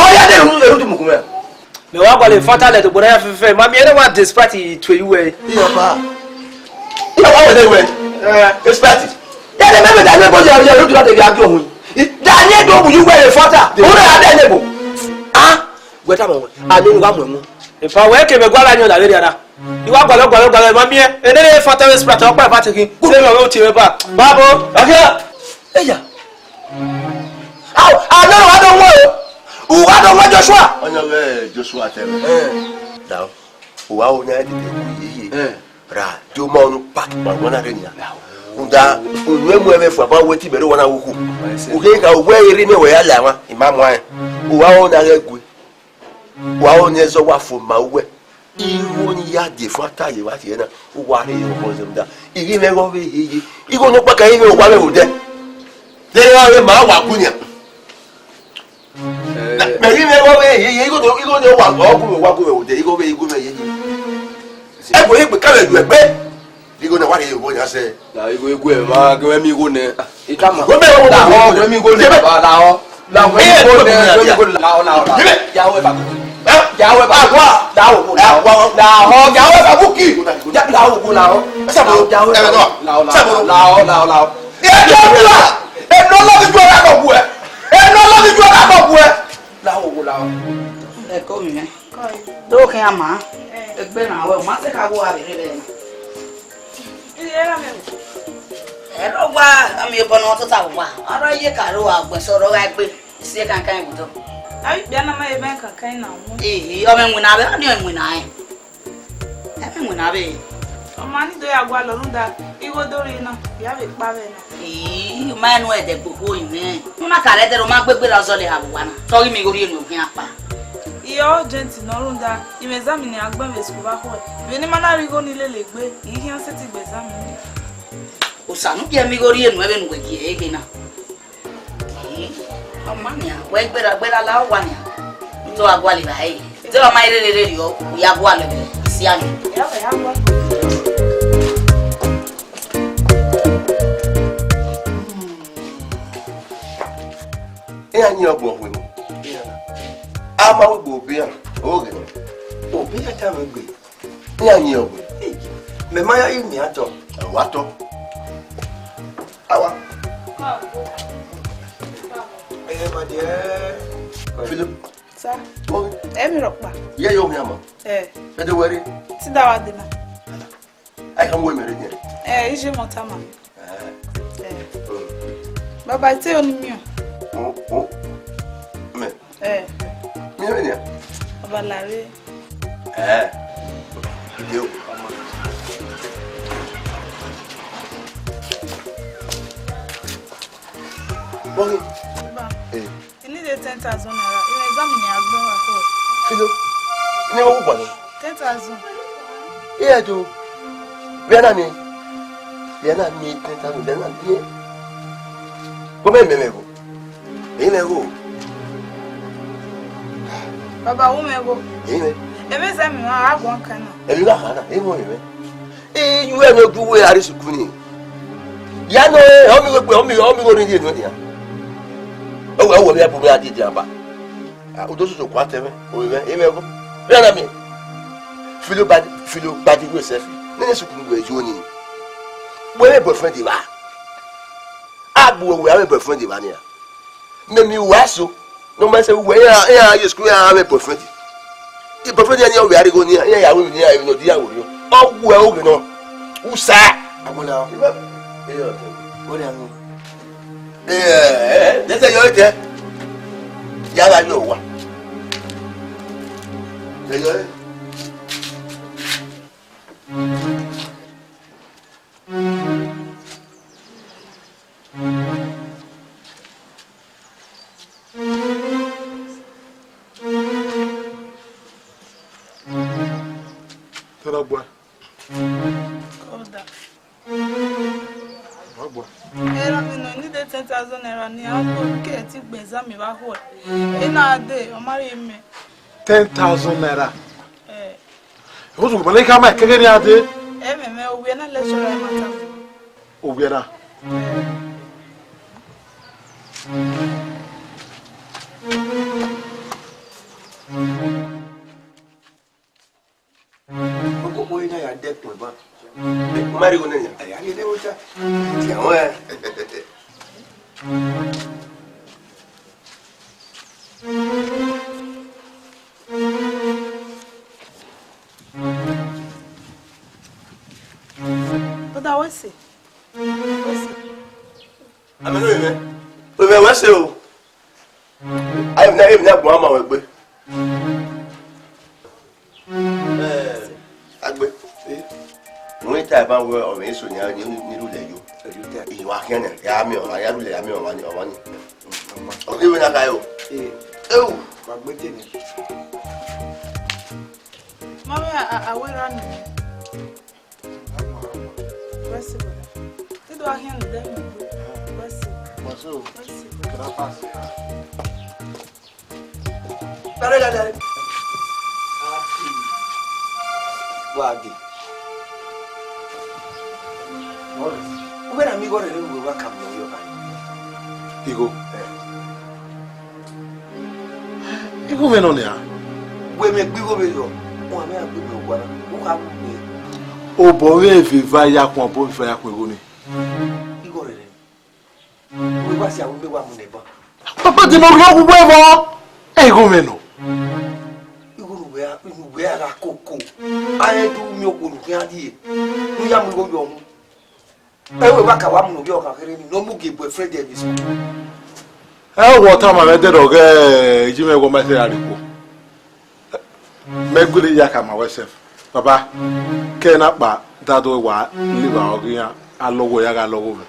Ọ ya de ru eru du mu kun mẹ. Mẹ wa gualọ Fanta lẹ do gbọdọ ya fẹfẹ. Ma miẹn ne wa de Sprite tue uwẹ. Iyọ ba. Iyọ ba wẹ de wẹ. Eh, Sprite. Ya de mẹ mẹ da ne bo ya ya eru du da de ya gi ohun. Da ne do bu uwẹ Fanta. O na da ne bo. Ah, wẹ ta mọ. A ne wa mu mu. Epa wẹ ke mẹ gualọ yan da vbe ria na. I wa gualọ gualọ gualọ ma miẹn. Ene ne Fanta vbe Sprite ọkpa Fanta khin. Ku de mẹ ọvbe oti vbe ba. Babo. Ọkẹ. Eya. Ao, a nọ wa do wọn o. U wa do wọn Joshua. Ọyọ vbe Joshua tẹ mẹ. Eh. Dao. U wa o nya dede ku yeye. Eh. Ra, do ma onu pak ma wọn na re nia. Rhunmwuda, unu emu ẹmwẹ fua ba wẹ te imẹ rre owa na wu khu. U khe gha wẹ erha imẹ wẹ ya la emwa, I ma muẹn. U wa o na ghẹ gue. U wa o nia zọ wa fo ma uwẹ. Igho ni ya die fua ta ye wa tie na, u wa rhe ye obọ zẹ rhunmwuda. I ghi mwẹ igho vbe heye. Igho nọkpa ka I mwẹ owa mwẹ vbe odẹ. De igho vbe ma wa gu nian. Mẹ ghi mwẹ igho vbe heye, igho ni, igho ni wa, ọ gu mwẹ, wa gu mwẹ vbe odẹ, igho vbe, igho vbe heye. Ẹgbẹe egbe ka vbe yu ẹgbẹe. Igho na wa rhe ye obọ yan sẹ. La igho egu ẹ ma gẹ mi igho nẹ. Ita ma. Wẹ mẹ, wẹ mẹ, la wẹ mẹ. Wẹ mi igho nẹ. Ba la ọ. La wẹ mi igho nẹ. Wẹ mi igho nẹ. La ọ, la ọ, la ọ. Yẹ mẹ. Ya wẹ ba. Ẹ? Ya wẹ ba. Agua. La ọ, la ọ. Agua. La ọ, ya wẹ ba buki. Ya la ọ, la ọ. Ẹ sẹ mo. Ya wẹ. Ẹ bẹ tọ. La ọ, la ọ. Sẹ mo. La ọ, la ọ, la ọ. Ẹ jẹ mi la. Ẹ nọ lọ bi ju ọra nọ bu ẹ. Ẹ nọ lọ bi ju ọra nọ bu ẹ. La ọ, la ọ. Ẹ ko mi mẹ. Do khian ma. Egbe na wẹ, u ma te ka gho gha vbe rre na. Ẹ rọ wa, a miẹn obọ ne ọ tota vbe owa. Ọ rọ ye ka rre owa, ọgbẹn sẹ ọ rọ gha gbe. Si ekankan vbe odọ. Avbe ikpia na ma ye vbe ekankan na mu. Ee, ọ mwẹ iwinna vbe, ọ ni iwinna rẹn. Ẹ mwẹ iwinna vbe. Ọ ma ni do ya gualọ rhunmwuda, igho do rhie na, ya vbe kpa vbe na. Ii, u ma rẹn ne u ẹdẹ gbe okhuo rinmwian. U na ka rre ẹdẹrẹ, u ma gbe egbe ra zọlẹ ha vbe owa na. Te ọ ghi miẹn igho rhie ne u khian kpa. Iyọ, urgent nọ rhunmwuda, I mwẹ exam ne a gbẹn vbe school vbe akhuẹ. Vbene I ma na rhie igho ni lele egbe, I i khian sẹtin gbe exam nii. Osa ne u gie mwẹ igho rhie nuẹn vbene uwẹ gie ẹre ghe na. Ii, ọ ma nian, wẹ gberra, gberra la owa nian. Te u gha gualọ evbare. Te ọ ma rherhe rhie, u ya gualọ ẹre, sia nẹ. Iran yin ọgbọ ọkhuẹ ni. A ma wegbe obọ iran, oghe. Obọ iran tama egbe. Iran yin ọgbọ. Mẹ ma ya ye miẹn atọ. Wa tọ. Awa. Philip. Sir. Ẹ mi rhọkpa. Ye yo mi ama. Eh. Ẹ de wẹre. Ti da wa de na. Ai, ka mu emẹ rre nian. Eh, ije mọ tama. Eh. Eh. Oh. Baba, ite oni miẹn. Oh, oh. Mẹ. Eh. Miẹn vbenian. Baba, lare. Eh. Yo. Bọghe. Baba. Eh. I need a ten thousand naira. I exam ni a gbe wa ko. Philo. Ni wo gba ni. Ten thousand. Iye do. Vbe na ni. Vbe na ni ten thousand, vbe na ni. Ko me me me go. Eyi me go. Baba, wo me go. Eyi me. Ebe exam ma a gua kan na. Ebi ga kana. Eyi mo me. Iye ne odu wẹ a rre sukuru ni. Ya nọ, ọ mi wẹ, ọ mi, ọ mi wẹ ne ye nọ nia. Ọ wẹ, ọ wẹ, ọ bu mẹ a di dian ba. Ah, odo soso kua tẹ mwẹ, o mwẹ, e mwẹ go. Vbe na mi. Philo bad, Philo bad yourself. Nene sukuru wẹ yo ni. Wẹ mwẹ boyfriend ba. A bu wẹ, wẹ mwẹ boyfriend ba nia. Mẹ mi wa so. No ma sẹ wẹ ya, ya ye school ya mwẹ boyfriend. I boyfriend ya ni ọ wẹ arigho ni, ya ya wẹ ni, ya no di ya wẹ yo. Ọ wẹ o ghe nọ. Usa. Agbọn na. Iwe. Iye. O de anu. Eh, eh, eh, de se yo ete. Ya la yo wa. De yo. Tara gba. Kódà. Wá gbà. Erha mi nọ, I need ten thousand naira ni, a kò kẹ ti gbe exam vbe akhuẹ. Ena dee, ọ ma rhie mẹ. Ten thousand naira. Eh. Otu mama ne ka ma keghe ni a dee. Ẹ mẹ mẹ, ovbi ẹna lecturer ma ta. Ovbi ẹna. Okokpo na ya dẹkun ẹban. Ma rhie igho nẹ nian. A ya rhie ne ẹvbo ta. Tian wẹ. Brother, wẹ sẹ? Wẹ sẹ? Amẹ ne ovbi mwẹ, ovbi mwẹ wẹ sẹ o. Aye, emwi na, emwi na gbọn ma wẹ gbe. Eh, Agbe. Eh? Wẹ ta ban wẹ ọmwa eso ni, ni, ni rhulẹ yo. Erriọ ota. I wa khian nẹ, ya miẹn ọmwa, ya rhulẹ, ya miẹn ọmwa ni, ọmwa ni. Ọ ghi vbe na kha yo. Eh. Eu. Wa gbe te nẹ. Mama, a, a, a wẹ ra nẹ. Wẹ sẹ, brother. Te do a khian nẹ, then we go. Wẹ sẹ. Wẹ sẹ o. Wẹ sẹ. Can I pass? Dale, dale, dale. Wa de. Uwẹ na miẹn igho rẹ ne uwẹ wa ka mu yọ ba. Igho. Eh. Igho mwẹ nọ nia. Wẹ mẹ gbe igho vberriọ, wa mẹ a gbe mẹ owa na, u kha mu mẹ. Obọ mwẹ eva ya khuan, obọ mwẹ eva ya khuan igho ni. Igho rẹ rẹ. Uwẹ wa si aro mẹ wa mu nẹ ban. Papa, de ma rhie ọghe uwẹ vbọ? Ẹ igho mwẹ nọ. Igho ne uwẹ, ne uwẹ gha koko. A rẹn do miẹn okhuo ne u khian rhie. Ne u ya mu igho yọ mu. Ẹ wẹ wa ka wa mu ne ovbi ọkhan kherhe ni, ne ọ mu gie boyfriend ẹre vbe school. Ẹ wọ tama mwẹ dẹdẹ ọghe, iji mwẹ wọ ma sẹ ra rhie khuo. Mẹ gele ya ka ma wẹ sef. Baba, ke na kpa dado wa live ọghe iran, a lọghọ ya gha lọghọ mwẹ.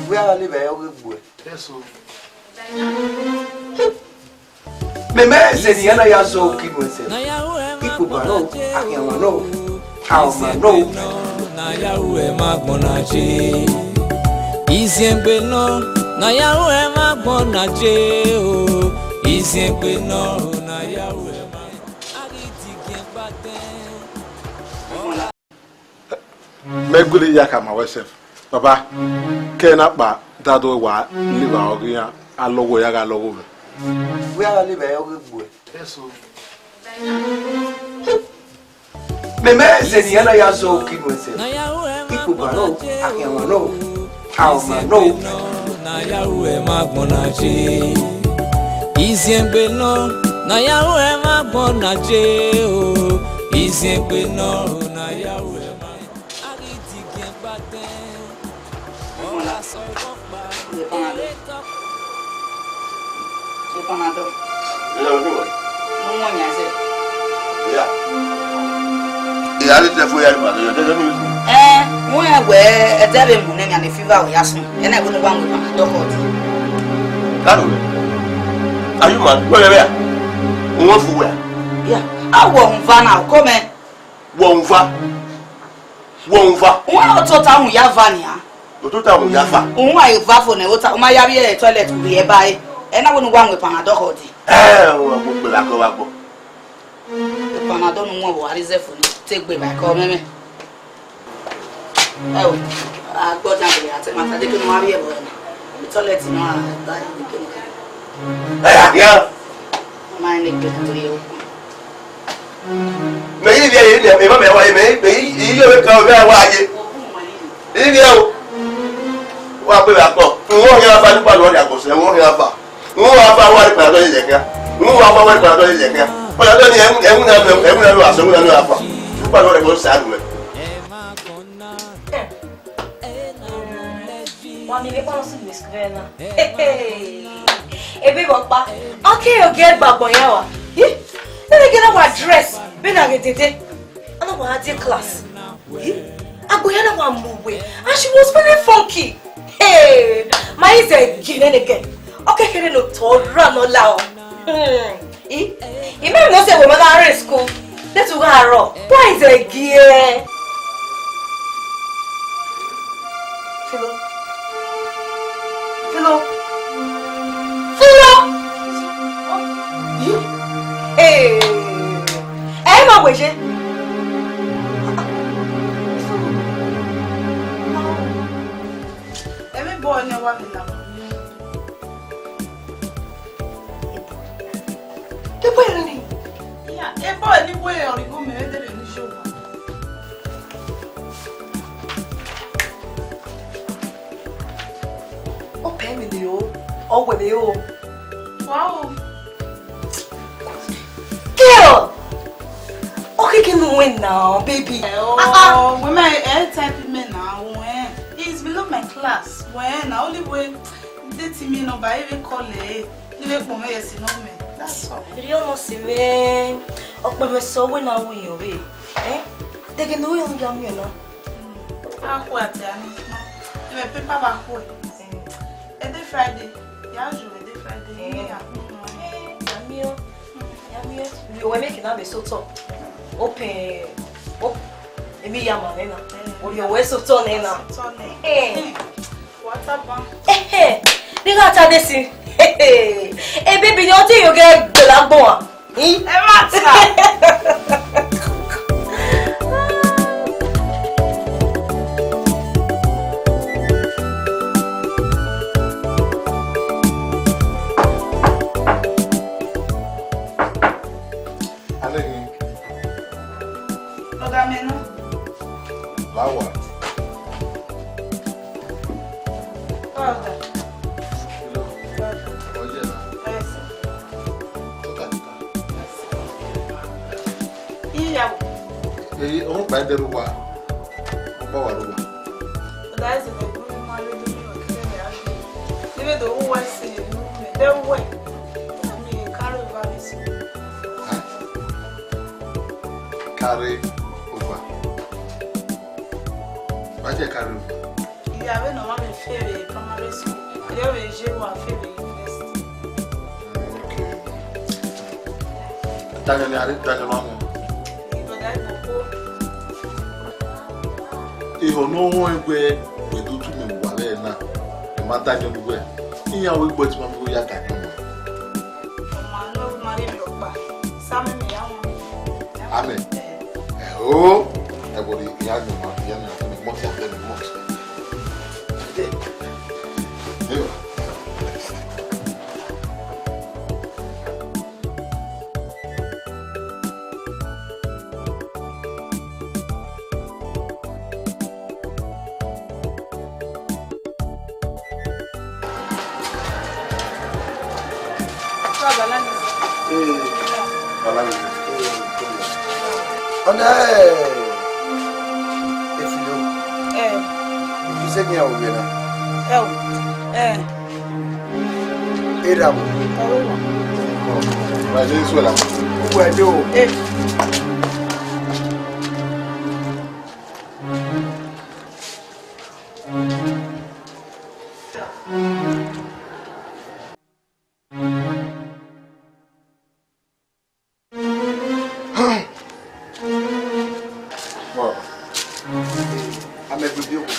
Wẹ a gha live ọghe egbuẹ. Yes, o. Mẹ mẹ zẹ ne iran na ya zọ uki nuẹn sẹ. Ikpogba nọ, akhianmwa nọ, aọma nọ. Na ya ru ẹmwẹ agbọn na je. Iziẹngbe nọ, na ya ru ẹmwẹ agbọn na je o. Iziẹngbe nọ, na ya ru ẹmwẹ agbọn. A ghi digiẹn gba dẹn. Mẹ gele ya ka ma wẹ sef. Baba, ke na kpa dado wa live ọghe iran, a lọghọ ya gha lọghọ mwẹ. Wẹ a gha live ọghe egbuẹ. Mẹ mẹ zẹ ne iran na ya zọ uki nuẹn sẹ. Ikpogba nọ, akhianmwa nọ, aọma nọ. Na ya ru ẹmwẹ agbọn na je. Iziengbe nọ, na ya ru ẹmwẹ agbọn na je o. Iziengbe nọ, na ya ru ẹmwẹ agbọn. A ghi digiẹn gba dẹn. Ọ gha sẹ ọghe ọkpa. Ye Panadol. Ye Panadol. Ye Panadol. Ne u wọn yan zẹ. Ya. Iya, a ghi te fo ya, ma, ye, ye, ye, ye. Ẹ, u wọn wẹ ẹdẹ vbe mu nẹ, yan ne fiva ọ ya sunu. Ẹ na wẹ ne u wa mu Panadol khọ dee. Karo. Are you mad? Wẹ vbe ya. U wọn fu wẹ. Ya. A wọ uhunmwu va na, ọkọ mẹ. Wọ uhunmwu va. Wọ uhunmwu va. U wọn otọ ta uhunmwu ya va nian. Otọ ta uhunmwu ya va. U wọn eva fo nẹ, u ta, u ma ya vbiẹ toilet, u rhie ba ẹre. Ẹ na wẹ ne u wa mu Panadol khọ dee. Ẹ, u wọn kpe vbe akọ vbe agbọn. Panadol ne u wọn vbe a rhie zẹ fo nẹ, te gbe ba ẹko mẹmẹ. Ẹ o, a gbọ dan gele, a te ma ta, de ke ne u wa vbiẹ vbọ nẹ. Toilet nọ, a gba ẹre, de ke ne u ke. Ẹ ya khian. Ma ne gbe na tori o. Mẹ i vbiẹ, mẹ, mẹ, mẹ wa, mẹ, mẹ i, i yo vbe kan, mẹ wa ye. I vbiẹ o. Wa gbe vbe akọ. N wọn khian fa, nípa lọ ria gbọsẹ, n wọn khian fa. N wọn fa, wa ri Panadol ye khian. N wọn fa, wa ri Panadol ye khian. Panadol ni, ẹwu, ẹwu na, ẹwu na lo asọ, ẹwu na lo afa. Nípa lọ ria gbọsẹ, a lu mẹ. Wa miẹn vbe ekpa nọ sunu vbe school na. Ebe vbe ọkpa, ọ ke yo gẹ gba agbọn ya wa. Ih, nene gẹ na wa dress, vbene a ghe dede. A na wa dee class. Ih, agbọn ya na wa mu uwe. And she was feeling funky. Hey, ma i zẹ gie nene gẹ. Ọ ke kherhe ne otọ ra nọ la o. Hmm. I, I mẹ mọ sẹ wẹ ma gha rre school. Te tu gha rrọọ. Why is a girl? Philo. Philo. Philo. I, eh. Ẹ ma wẹ ye. Ẹmwẹ boy nẹ wa vbe la. Ebo ẹre ni. Ya, ebo ẹre ni wẹ ọrigho mẹ vbe dere ni yo wa. Ọ pẹ mi ni o, ọ wẹ mi o. Wow. Girl! Ọ keke nu wẹ na, baby. Oh, ah, ah. Wẹ mẹ, eh, type mẹ na, wẹ. He is below my class. Wẹ, na only way. Date me number, I will call her. Ni vbe kpọnmwẹ ye si nọ mẹ. That's all. Rhie ọmọ si mwẹ. Ọkpẹmwẹ sẹ wẹ na wu yan vbe. Eh? Dege ne u ya miẹn na. A khu a te a ni. Ẹ paper ba khu. Ede Friday. Ya ju ede Friday. Eh. Ya khu. Ya miẹn. Ya miẹn. Rhie owẹ make na be so tall. Open. Op-, emi ya ma nẹ na. Eh. Rhie owẹ so tall nẹ na. So tall nẹ. Eh. Wa ta ban. Ehe, ne I gha ta desi. Ehe, e baby ni ọ te yo ghe gbele agbọn a. Hmm? Ẹ ma ta. Alege. Ọga mẹ nọ. Lawa. Ọga. Hello. Ọga. Ọjẹ na. Yes. Tuka, tuka. Iyawo. Eyi, ọmọ kpa ẹdẹ ru wa. Ọmọ kpa wa ru wa. Ọga ẹsẹ nẹ gu ma le do ni ọkẹ nẹ a. Ni vbe do wu wa ẹse ye nu mẹ. Dẹ wu wẹ. Ami ye kare va vbe si. Carry over. Why you carry over? Ìyá rẹ̀ náà wà mí fẹ́ rẹ̀ primary school. Ìyá rẹ̀ ṣe wà fẹ́ rẹ̀ university. Okay. Daniel, ni a ri Daniel ma mu. Ìbọ̀dà ìbò kó. Ihò ne ọ rẹn wẹ, wẹ do tu mẹ vbe uwa vbe na. Ẹ ma Daniel wẹ. Iran wẹ gbẹtima vbe ya ga nọ. Ọ ma nọ, ọ ma rhie rhie ọkpa. Samẹ mẹ ya wọn. Amen. Ẹ o, ẹ wo ri, ya nọ ma, ya nọ ma, mọ ti a bẹ mi mọ. Ẹ o. Baba Lalisa. Ee, Baba Lalisa. Ee, ọna, ee, efilo. Ee. Ise gị ya ovbi ẹre na? Ee. Ee. Erha vbo? Ọvbewa. Wa je suẹla. Uwẹ do. Ee. Amẹ gbe bi okhuo.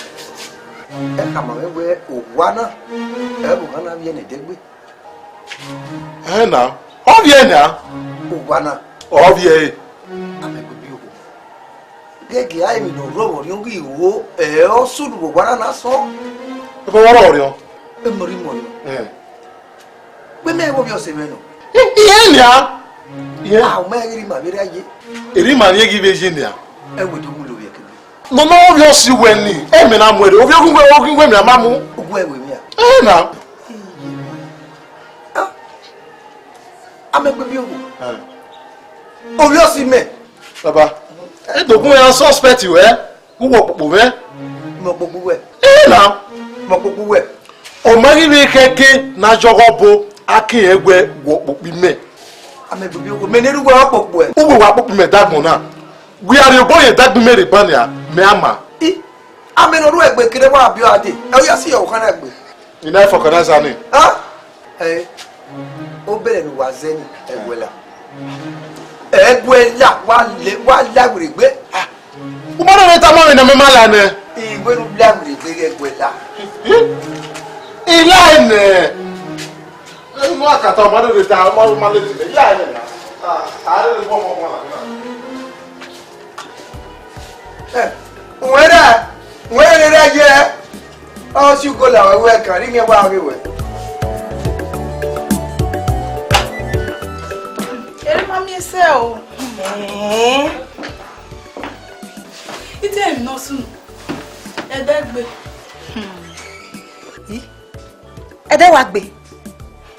Ẹ khama mwẹ wẹẹ owa na, ẹ vbe owa na vbiẹ ne ẹdẹgbe. Ẹhẹn na, ọ vbiẹ na. Owa na. Ọ vbiẹ ẹre. Amẹ gbe bi okhuo. Gẹgẹ a emwi ne ọ rrọọ vbe ọriọn ghi ro, ẹ ọ sunu vbe owa na na sọn. Ebe ọ rrọọ vbe ọriọn. Emọ rhie imọ nọ. Ẹn. Wẹ mẹ vbe ovbi ọse mwẹ nọ. Iran nian. Iran. A, u ma ghi rhie ima vberriọ ye. Erha ima rhie ghi vbe ye nian. Ẹ wẹ do mu lo vbe ẹkẹgbe. Nọ ma ovbi ọse wẹ ni, ẹ mẹ na mu ẹre, ovbi ọghe wẹ, ọghe wẹ mẹ a ma mu. Uwẹ wẹ mia. Ẹ na. Ah, amẹ gbe bi owo. Ẹ. Ovbi ọse mẹ. Baba, e dogun ya suspect wẹ, u wọ kpokpo mwẹ. Mẹ ọkpokpo wẹ. Ẹ na. Mẹ ọkpokpo wẹ. Ọ ma ghi vbe khẹke ne a yọghọ bo, a ke rẹn wẹ wọ kpokpo imẹ. Amẹ gbe bi owo, mẹ ne erha uwẹ ọkpokpo ẹ. Uwẹ wa kpokpo imẹ dagbọn na. Wẹ a rhie obọ ye dagbọn imẹ rre ban nia, mẹ a ma. I, amẹ ne ọ ru ẹgbe kere wa biọ a dee, ẹ, u ya si yọ okhan na egbe. I na fọkọ na zani. Ha? Ẹ, obere ne uwa zẹ ni, ẹguẹla. Ẹguẹla, wa le, wa la werriegbe. Ah. U ma rẹn tama mwẹ ne mẹ ma la nẹ. I wẹ ne u la werriegbe ghe ẹguẹla. I la nẹ. Ẹ, u ma kata, u ma rẹn ta, u ma, u ma le ti nẹ. I la nẹ na. Ah, a rẹn vbe ọmọ ọmọ na. Eh, uwẹ ra, uwẹ ra ye, ọ si ugo la wẹ, wẹ kan, rhie wa ghe wẹ. Erha ma miẹn sẹ o. Eh. Ite emwi ne ọ sunu, ẹdẹ gbe. Hmm. Ih. Ẹdẹ wa gbe.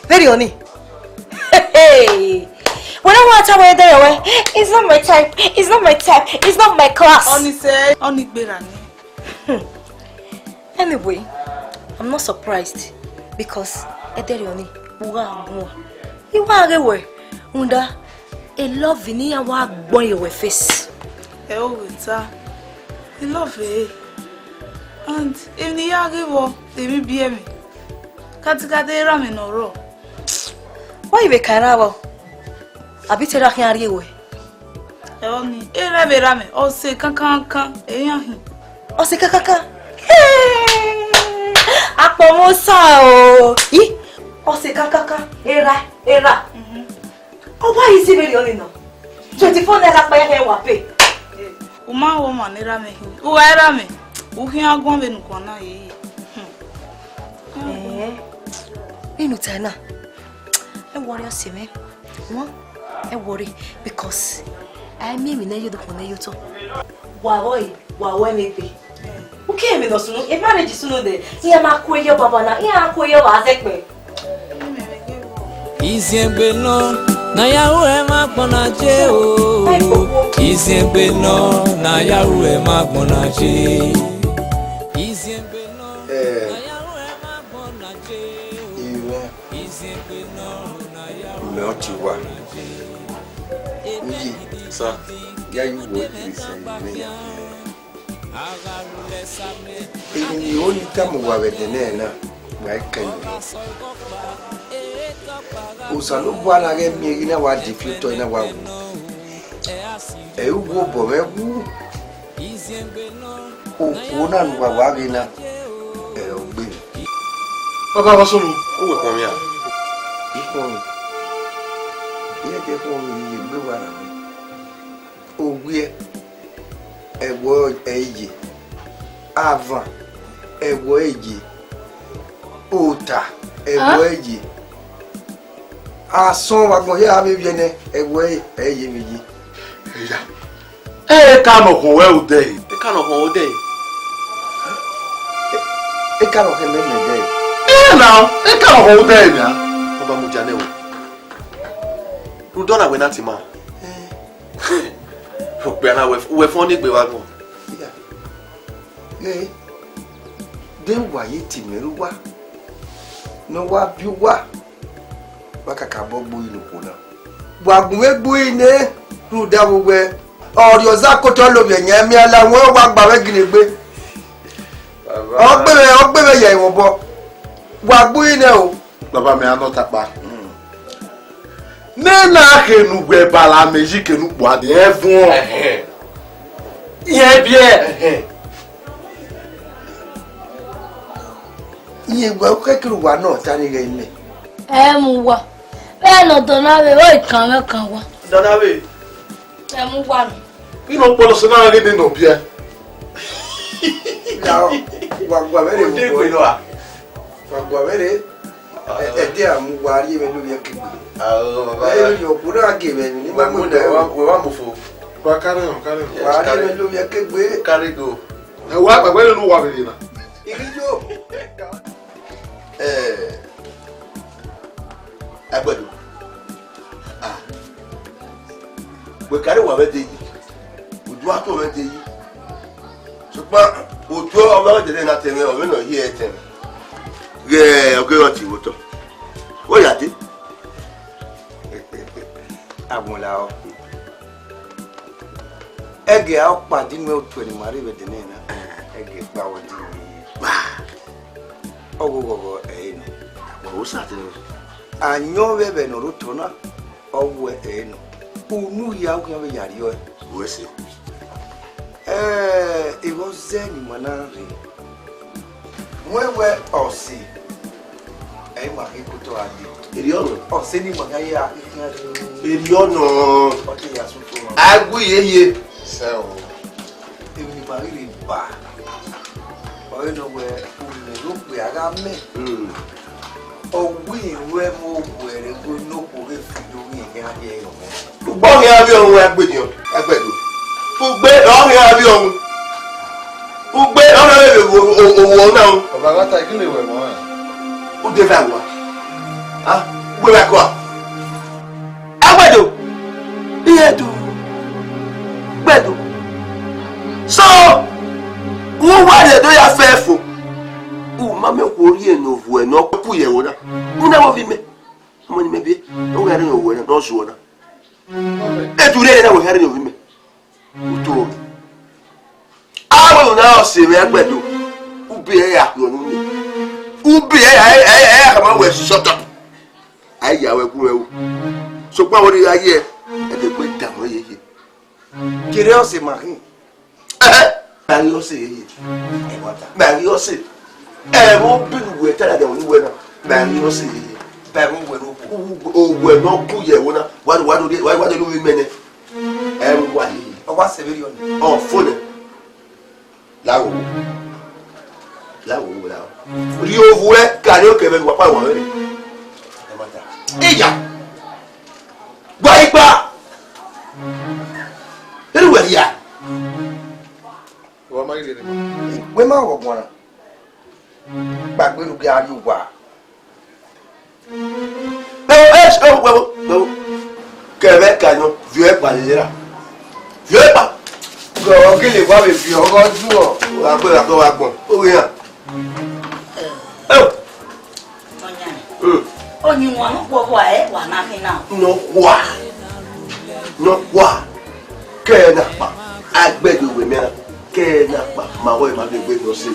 Vberriọ ni. Hey, hey. Wẹ na wa ta wẹ ẹdẹ rẹ wẹ, it's not my type, it's not my type, it's not my class. Ọni sẹ, ọni gberra ni. Hmm. Anyway, I'm not surprised because ẹdẹ rẹ ọni, u gha guan. I wa ghe wẹ, rhunmwuda, a love ne iran wa gbọn ye wẹ face. Ẹ o, wẹ ta, I love e. And emwi ne I ya ghe vbọ, emwi biẹ mwẹ. Katikati erha mwẹ ne ọ rrọọ. Wa i vbe ka erha vbọ? Abi te erha khian rrie wẹ? Ẹ ọni, erha vbe erha mwẹ, ọse kankankan, eyan hin. Ọse kankankan? Hey! Akpọmọ osa o. I, ọse kankankan, erha, erha. Mhm. Ọ wa easy vberriọ ni nọ. Twenty-four naira kpa ya hẹ wa pay. U ma ho ọmwa ne erha mwẹ hin. U gha erha mwẹ, u khian guan vbene u guan na ye. Hmm. Eh, vbene u tae na, ẹ worry ọse mwẹ. Wọ, ẹ worry, because a i miẹn emwi ne ẹ ye odokhuo ne ẹ ye otọ. Wa rrọọ, wa rrọọ ẹmwẹ egbe. U ke emwi ne ọ sunu, e marriage sunu dẹ, iran ma ku eye ọbaba na, iran ku eye ọba zẹkpẹ. Iziẹngbe nọ, na ya ru ẹmwẹ agbọn na je o. Iziẹngbe nọ, na ya ru ẹmwẹ agbọn na je. Iziẹngbe nọ, eh, na ya ru ẹmwẹ agbọn na je o. Iziẹngbe nọ, na ya ru ẹmwẹ agbọn na je. Uyi, sir, ya yu wo kiri sẹ ni ya. Emwi ne I ho ni tama uwa vbe ẹdẹnẹrẹ na, wa i kẹn nọ. Osanobua na ghẹ miẹn ghe na wa de fi otọ na wa wu. Ẹ i wu obọ mwẹ wu. Okhuo na ne uwa wa ghe na, ẹ, ọ gbe. Baba, wa sunu. Uwẹ khuọnmwi a? I khuọnmwi. I rẹn ke khuọnmwi ye egbe uwa na. Owiẹ, ẹvbo ẹre ye. Avan, ẹvbo ẹre ye. Ota, ẹvbo ẹre ye. Asọn vbe agbọn hia avbe vbiẹ nẹ, ẹvbo ẹre ye vbe ye. Iya. Eka ne ọ khọn wẹ odẹ ẹre. Eka ne ọ khọn odẹ ẹre. Eka ne ọ khọn mẹ mẹ odẹ ẹre. Ẹ na, eka ne ọ khọn odẹ ẹre na. Ọba mudia nẹ o. Rhunmwuda wẹ na tie ima. Okpia na wẹ, wẹ fọn ni gbe vbe agbọn. Ghe, de wa ye tie mẹ ru uwa, ne ọ wa biẹ uwa, wa kakabọ gbe inu kpo na. Wa gun vbe gbe inu, rhunmwuda vbe uwẹ, ọrriọ ọzakotọ lovbiẹ yan miẹn la wọn wa gba vbe ginegbe. Ọ gbe vbe, ọ gbe vbe ya ẹmwẹ obọ. Wa gbe inu o. Baba mẹ a nọ takpa. Mẹ na khẹ ne uwẹ bala mẹ yi ke ne ukpua de ẹvun. Ẹhẹn. Iran biẹ. Ẹhẹn. Iran wa kẹkẹre uwa nọ ta ni ghẹ mẹ. Ẹ mu wa. Vbene ọdọ na vbe, ọ kan mwẹ kan wa. Ọdọ na vbe. Ẹ mu wa nọ. Ino kpọlọ sẹ na ghe de nọ biẹ. Na, wa gua vbe re. Ode gbe nọ a. Wa gua vbe re. Ẹ, ẹ de a mu wa rhie mwẹ ne ovbi ẹkegbe. Ao, baba. Ẹ, yo, kure a gie mwẹ ni, ni wa mu de, wa, wa mu fo. Wa carry on, carry on. Wa rhie mwẹ ne ovbi ẹkegbe. Carry go. Ẹ wa gbàgbé nínú wa vbe na. Igijo. Ẹ, Agbẹdo. Ah. Wẹ carry wa vbe de yi. Udu a to vbe de yi. Sokpan, otu ọmọ ẹghẹ dede na tẹmwẹ, ọ vbe nọ hiẹ tẹmwẹ. Ghẹ ọghe ọtẹn vbe otọ. Wẹ ya dee. Agbọn lahọ. Ẹghẹ a ọkpa di nuẹn otu ne ima rre vbe ẹdẹnẹrẹ na. Ẹghẹ gba wẹ di nuẹn. Ọghọghọ ẹre nọ. Ọ sa tẹn. Ayọn vbe ẹvbo ne ọ rre otọ na, ọ wẹ ẹre nọ. Unu hia u khian vbe ya rriọ ẹre. Wẹ sẹ. Ẹ, eghọ zẹ ne ima na rre. Wẹ wẹ ọse, ẹ i ma ghi kotọ gha dee. Erriọ nọ. Ọse ne ima gha ya khian rre. Erriọ nọ. Ọ te ya sẹ otọ. A gu iye ye. Sẹ o. Emwi ne ima ghi rre ba, ọre nọ wẹ, u mwẹ ne okpia gha mẹ. Mm. Ọ wẹ irẹn mu owẹ rre, wẹ ne okhuo ghe fi do ghi khian rhie ẹre ọmọ. Ugbe ọghe avbe ọhun Agbediọn, Agbẹdo. Ugbe ọghe avbe ọhun. Ugbe ọghe avbe owo na. Ọba gha ta gele wẹ mọ rẹn. U de va wa. Ah, ugbe va kua. Agbẹdo, iye do, Agbẹdo. So, u wa rhie do ya fẹ fo. U ma mẹ okhuo rhie ne ovbuẹ ne ọ ku ye ẹvbo na. U na vbe ovbi mẹ. Ọmọ ni mẹ biẹ, ọ gha rhie ne ovbuẹ na, ne ọ zuọ na. Edu rre na wẹ gha rhie ne ovbi mẹ. U to. Avbe unu na ọse mwẹ Agbẹdo, u biẹ ya khuọ ne unu. U biẹ ya, ẹ, ẹ, ẹ, ya khama wẹ shut up. A i ya wẹ gu mwẹ ru. Sokpan wẹ gha ye, ẹ dẹ gbe da mwẹ yeye. Kere ọse ma khin. Ẹhẹ. Ma ghi ọse yeye. Ẹ wa ta. Ma ghi ọse. Ẹ vbe obọ ne uwẹ ta ladian vbe uwẹ na. Ma ghi ọse yeye. Ba ẹvbo uwẹ ro. Owẹ ne ọ ku ye ẹvbo na. Wa, wa, wa, wa, wa, wa, wa, Ẹ wa ye. Ọ wa sẹ vberriọ nẹ. Ọ fo nẹ. Lahọ. Lahọ, lahọ. Rhie ovbuẹ ka ne okẹ vbe wa pa wa vbe. Ẹ ma ta. Iya. Gba igba. Eru wẹ ria. Wa ma ghi rere. Wẹ ma ghọ guan. Gbagbe ne u gha rrie owa. Ẹ, ẹ, ẹ, wẹ, wẹ, wẹ, kẹ vbe ka nọ, viọ ẹkpa lele ra. Viọ ẹkpa. Gọ, ọ gele wa vbe viọ, ọ gọ juọ. Wa gbe, wa gbe, wa gbọn. O ghi ya. Ẹ. Ọyan. Mm. Ọyan wọn nọ khuọ khuọ ẹ, wa na khin na. Nọ khuọ. Nọ khuọ. Kẹ na kpa. Agbẹdẹ wẹ mẹ na. Kẹ na kpa. Ma wẹ ma vbe gbe nọ se.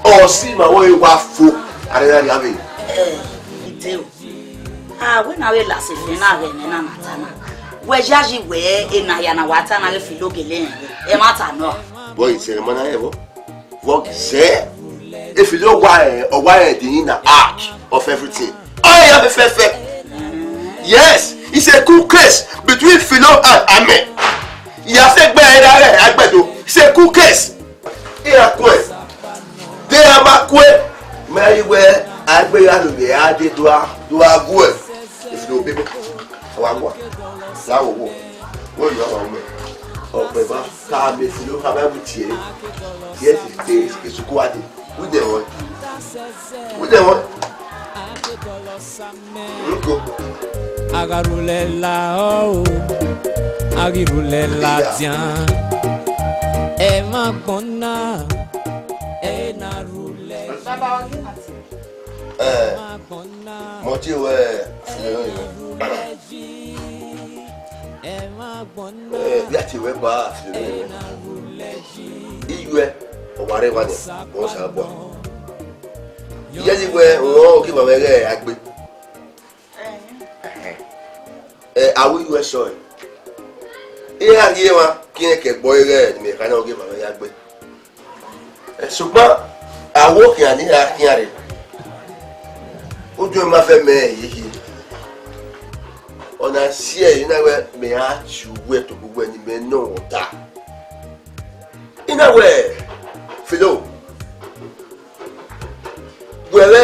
Ọ si ma wẹ wa fo. Are na ria vbe. Ẹ, ide o. A wẹ na vbe la se fẹ na ghẹ mẹ na na ta na. Wẹ yayi wẹ ena hia na wa ta na ghe Filo gele rẹn. Ẹ ma ta nọ. Boy, ise ma na evo. Vbọ zẹ? Efilo wa, eh, ọ wa, eh, the in and out of everything. Ọ ya fẹfẹfẹ. Yes, it's a cool case between Filo and Ame. Iya se gbe era rẹ Agbẹdo. It's a cool case. Iya kue. De ama kue. Ma yi wẹ Agbe ya do de a de do a, do a gue. Efilo bebe. Wa wa. La wo wo. Wo yo wa wo. Ọkpẹ ba ka me Filo ka ba bu tie. Yes, it's, it's good. Who dey want? Who dey want? Nko. A gha rhulẹ la o, a ghi rhulẹ ladian. Ẹmwẹ agbọn na, ẹ na rhulẹ. Baba, ọ ghi na tie. Ẹ, mọ tie wẹ, ẹ na rhulẹ yi. Ẹ, ya tie wẹ ba, iyuẹ, ọ wa rre emwa nian, ọ sa bua. Iyẹn ni wẹ, ọ ghi ma mwẹ ghẹ a gbe. Ẹ, a ru iyuẹ sọe. Iran rhie emwa, ke irẹn ke ẹgbẹe ọre ghẹ ne imẹ kha na, ọ ghi ma mwẹ ya gbe. Ẹ, sokpan, a ru okhian ne iran khian rre. Udu ma fẹ mẹ ye khin. Ọ na si ẹre, I na wẹ mẹ ra tie uwẹ tobọ uwẹ ne imẹ nọ mwẹ ọta. I na wẹ, Filo, wẹ vbe,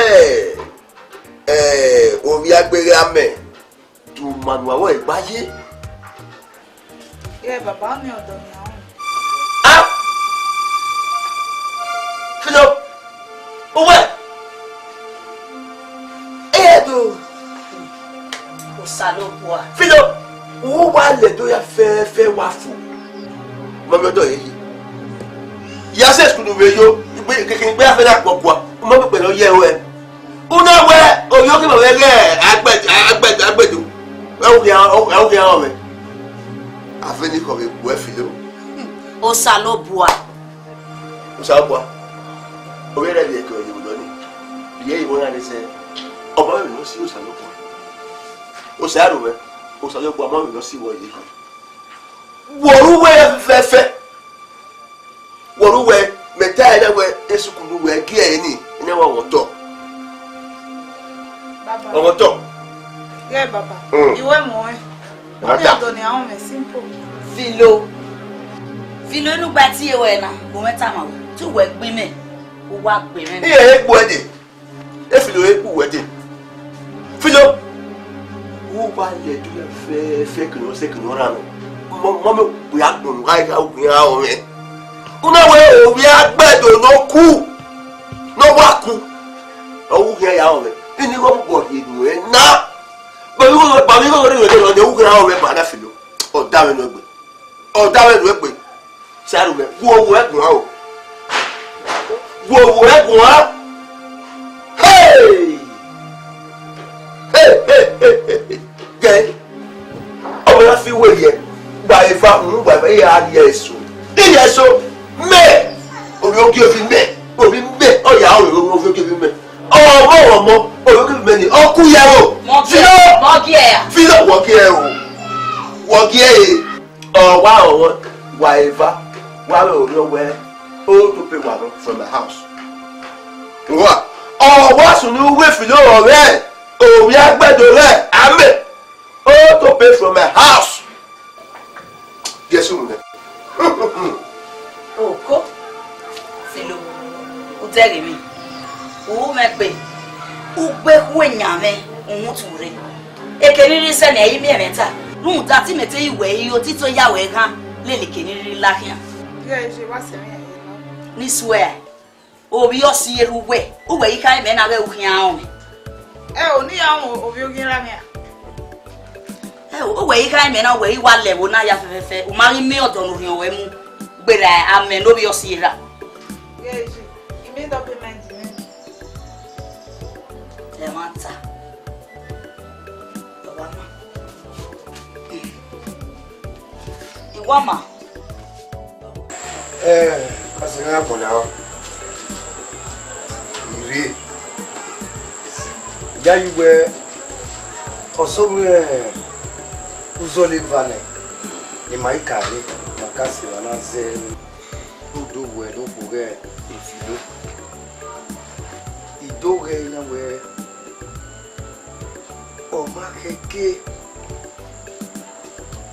ẹ, ovbi agbeghe amẹ, do ma nu avbe ẹgba ye. Ghẹ baba, ọnii ọdọ nian ọnrẹn. A! Filo, uwẹ! Ẹ do! Osanobua. Filo, u wa lẹ do ya fẹfẹ wa fo. Mọ mi ọdọ ye yi. Ya sẹ skul vbe yo, igbe keke igbe afẹ na kpọ kua, u ma kpekpe ne ọ ye ruẹ. U na wẹ ovbi ogiemọ mwẹ ghẹ agbẹdo, agbẹdo, agbẹdo. Ẹ u khian, ẹ u khian rọnmwẹ. Avbe ni khọ vbe gbuẹ Filo. Osanobua. Osanobua. Ovbi ẹre vbe ẹkẹ ọ ye vbe odọ ni. Rhie ẹre vbe ọna ne sẹ. Ọ ma vbe ne ọ si Osanobua. Osa aro mwẹ. Osanobua ma vbe ne ọ si vbe ọ ye. Wẹ ru wẹ fẹfẹ. Wẹ ru wẹ, mẹ ta ẹre wẹ, esukulu wẹ gie ẹre ni, ne wa wọ tọ. Baba. Ọ wọ tọ. Ghẹ baba. Mm. Iwẹ mọ ẹ. Wa ta. Ọdọ ni ahọn mẹ simple. Filo. Filo, inu gba tie wẹ na, bu mwẹ tama wẹ. Te uwẹ gbin mẹ, u wa gbe mwẹ. Iye egbu ẹdẹ. E Filo, e kpu wẹ dee. Filo, u wa lẹ ẹdẹ fẹfẹ kene ọ sẹ kene ọ rran nọ. Mọ, mọ mẹ, wẹ agbọn gha gha, wẹ gha rọnmwẹ. U na wẹ ovbi agbẹdo ne ọ ku, ne ọ wa ku. Ọ wu khian ya rọnmwẹ. Ini gho mu bọ rhie nuẹn na. Ba mi gho, ba mi gho rhie nuẹn na, ọ wu khian rọnmwẹ ba na Filo. Ọ da mwẹ nuẹn gbe. Ọ da mwẹ nuẹn gbe. Saru mẹ, wo wo ẹguan o. Wo wo ẹguan. Hey! Hey, hey, hey, hey, hey. Gẹ. Ọmọ na fi wẹ yẹ. Gba eva, mm, gba eva, iya, iya eso. Iya eso. Mẹ. Omi ogi ovi mẹ. Omi mẹ. Ọya, omi ogi ovi mẹ. Ọmọ, ọmọ, omi ogi ovi mẹ ni. Ọku ya o. Mọ gi ẹ, Filo. Mọ gi ẹ ya. Filo, wọ gi ẹ o. Wọ gi ẹ e. Ọ wa rọnmwẹ, wa eva, wa vbe orhiọn wẹ, Otope wa run from my house. Wa, ọ wa sunu uwu Filo rọnmwẹ, ovbi agbẹdo rẹ, amẹ, Otope from my house. Guess who nẹ? Oko, Filo, u dẹghe emwi, u ru mwẹ gbe, u gbe khu eyan mwẹ, u mutu rre. Eke ne I rhie sẹ ne ẹ i miẹn mwẹ ta, rhunmwuda te imẹ te i wẹ i re otito ya wẹ ghan, lele eke ne I rhie la khian. Ghẹ je wa sẹ mwẹ ya ye nọ. Ni suẹ, ovbi ọse erha uwẹ, uwẹ i khare mẹ na ghẹ u khian rọnmwẹ. Ẹ o, ne I ya rọnmwẹ ovbi oghian erha mwẹ a? Ẹ o, uwẹ i khare mẹ na, uwẹ i wa lẹ ẹvbo na ya fẹfẹfẹ, u ma ghi miẹn ọdọ ne orhiọn ruẹ mu gberra amẹ ne ovbi ọse erha. Ghẹ je, I miẹn double mind mwẹ. Ẹmwata. Iwama. Iwama. Eh, ọse ne a gbọn na ọ. Ire. Ya yi wẹ, ọse ọ mwẹ uzọla eva nẹ, ne ima i ka rre, ma ka sẹ evba na zẹ. Rhunmwuda owẹ ne okhuo ghẹ Filo. I do ghẹ na wẹ, ọ ma khẹke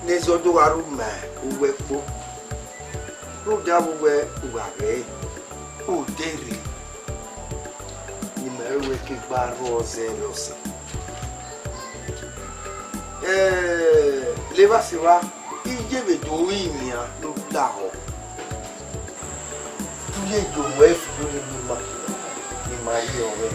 ne ẹzọ do gha ru ma uwẹ kpo. Rhunmwuda vbe uwẹ, u gha ghẹ ẹre, u deghẹ rre, ne ima i ruẹ ke gba rrọọ zẹ rre ọse. Eh, levba sẹ evba, iye vbe do rinmwian ne u lahọ. U ye ye owẹ Filo ne ima, ne ima rhie ọnrẹn.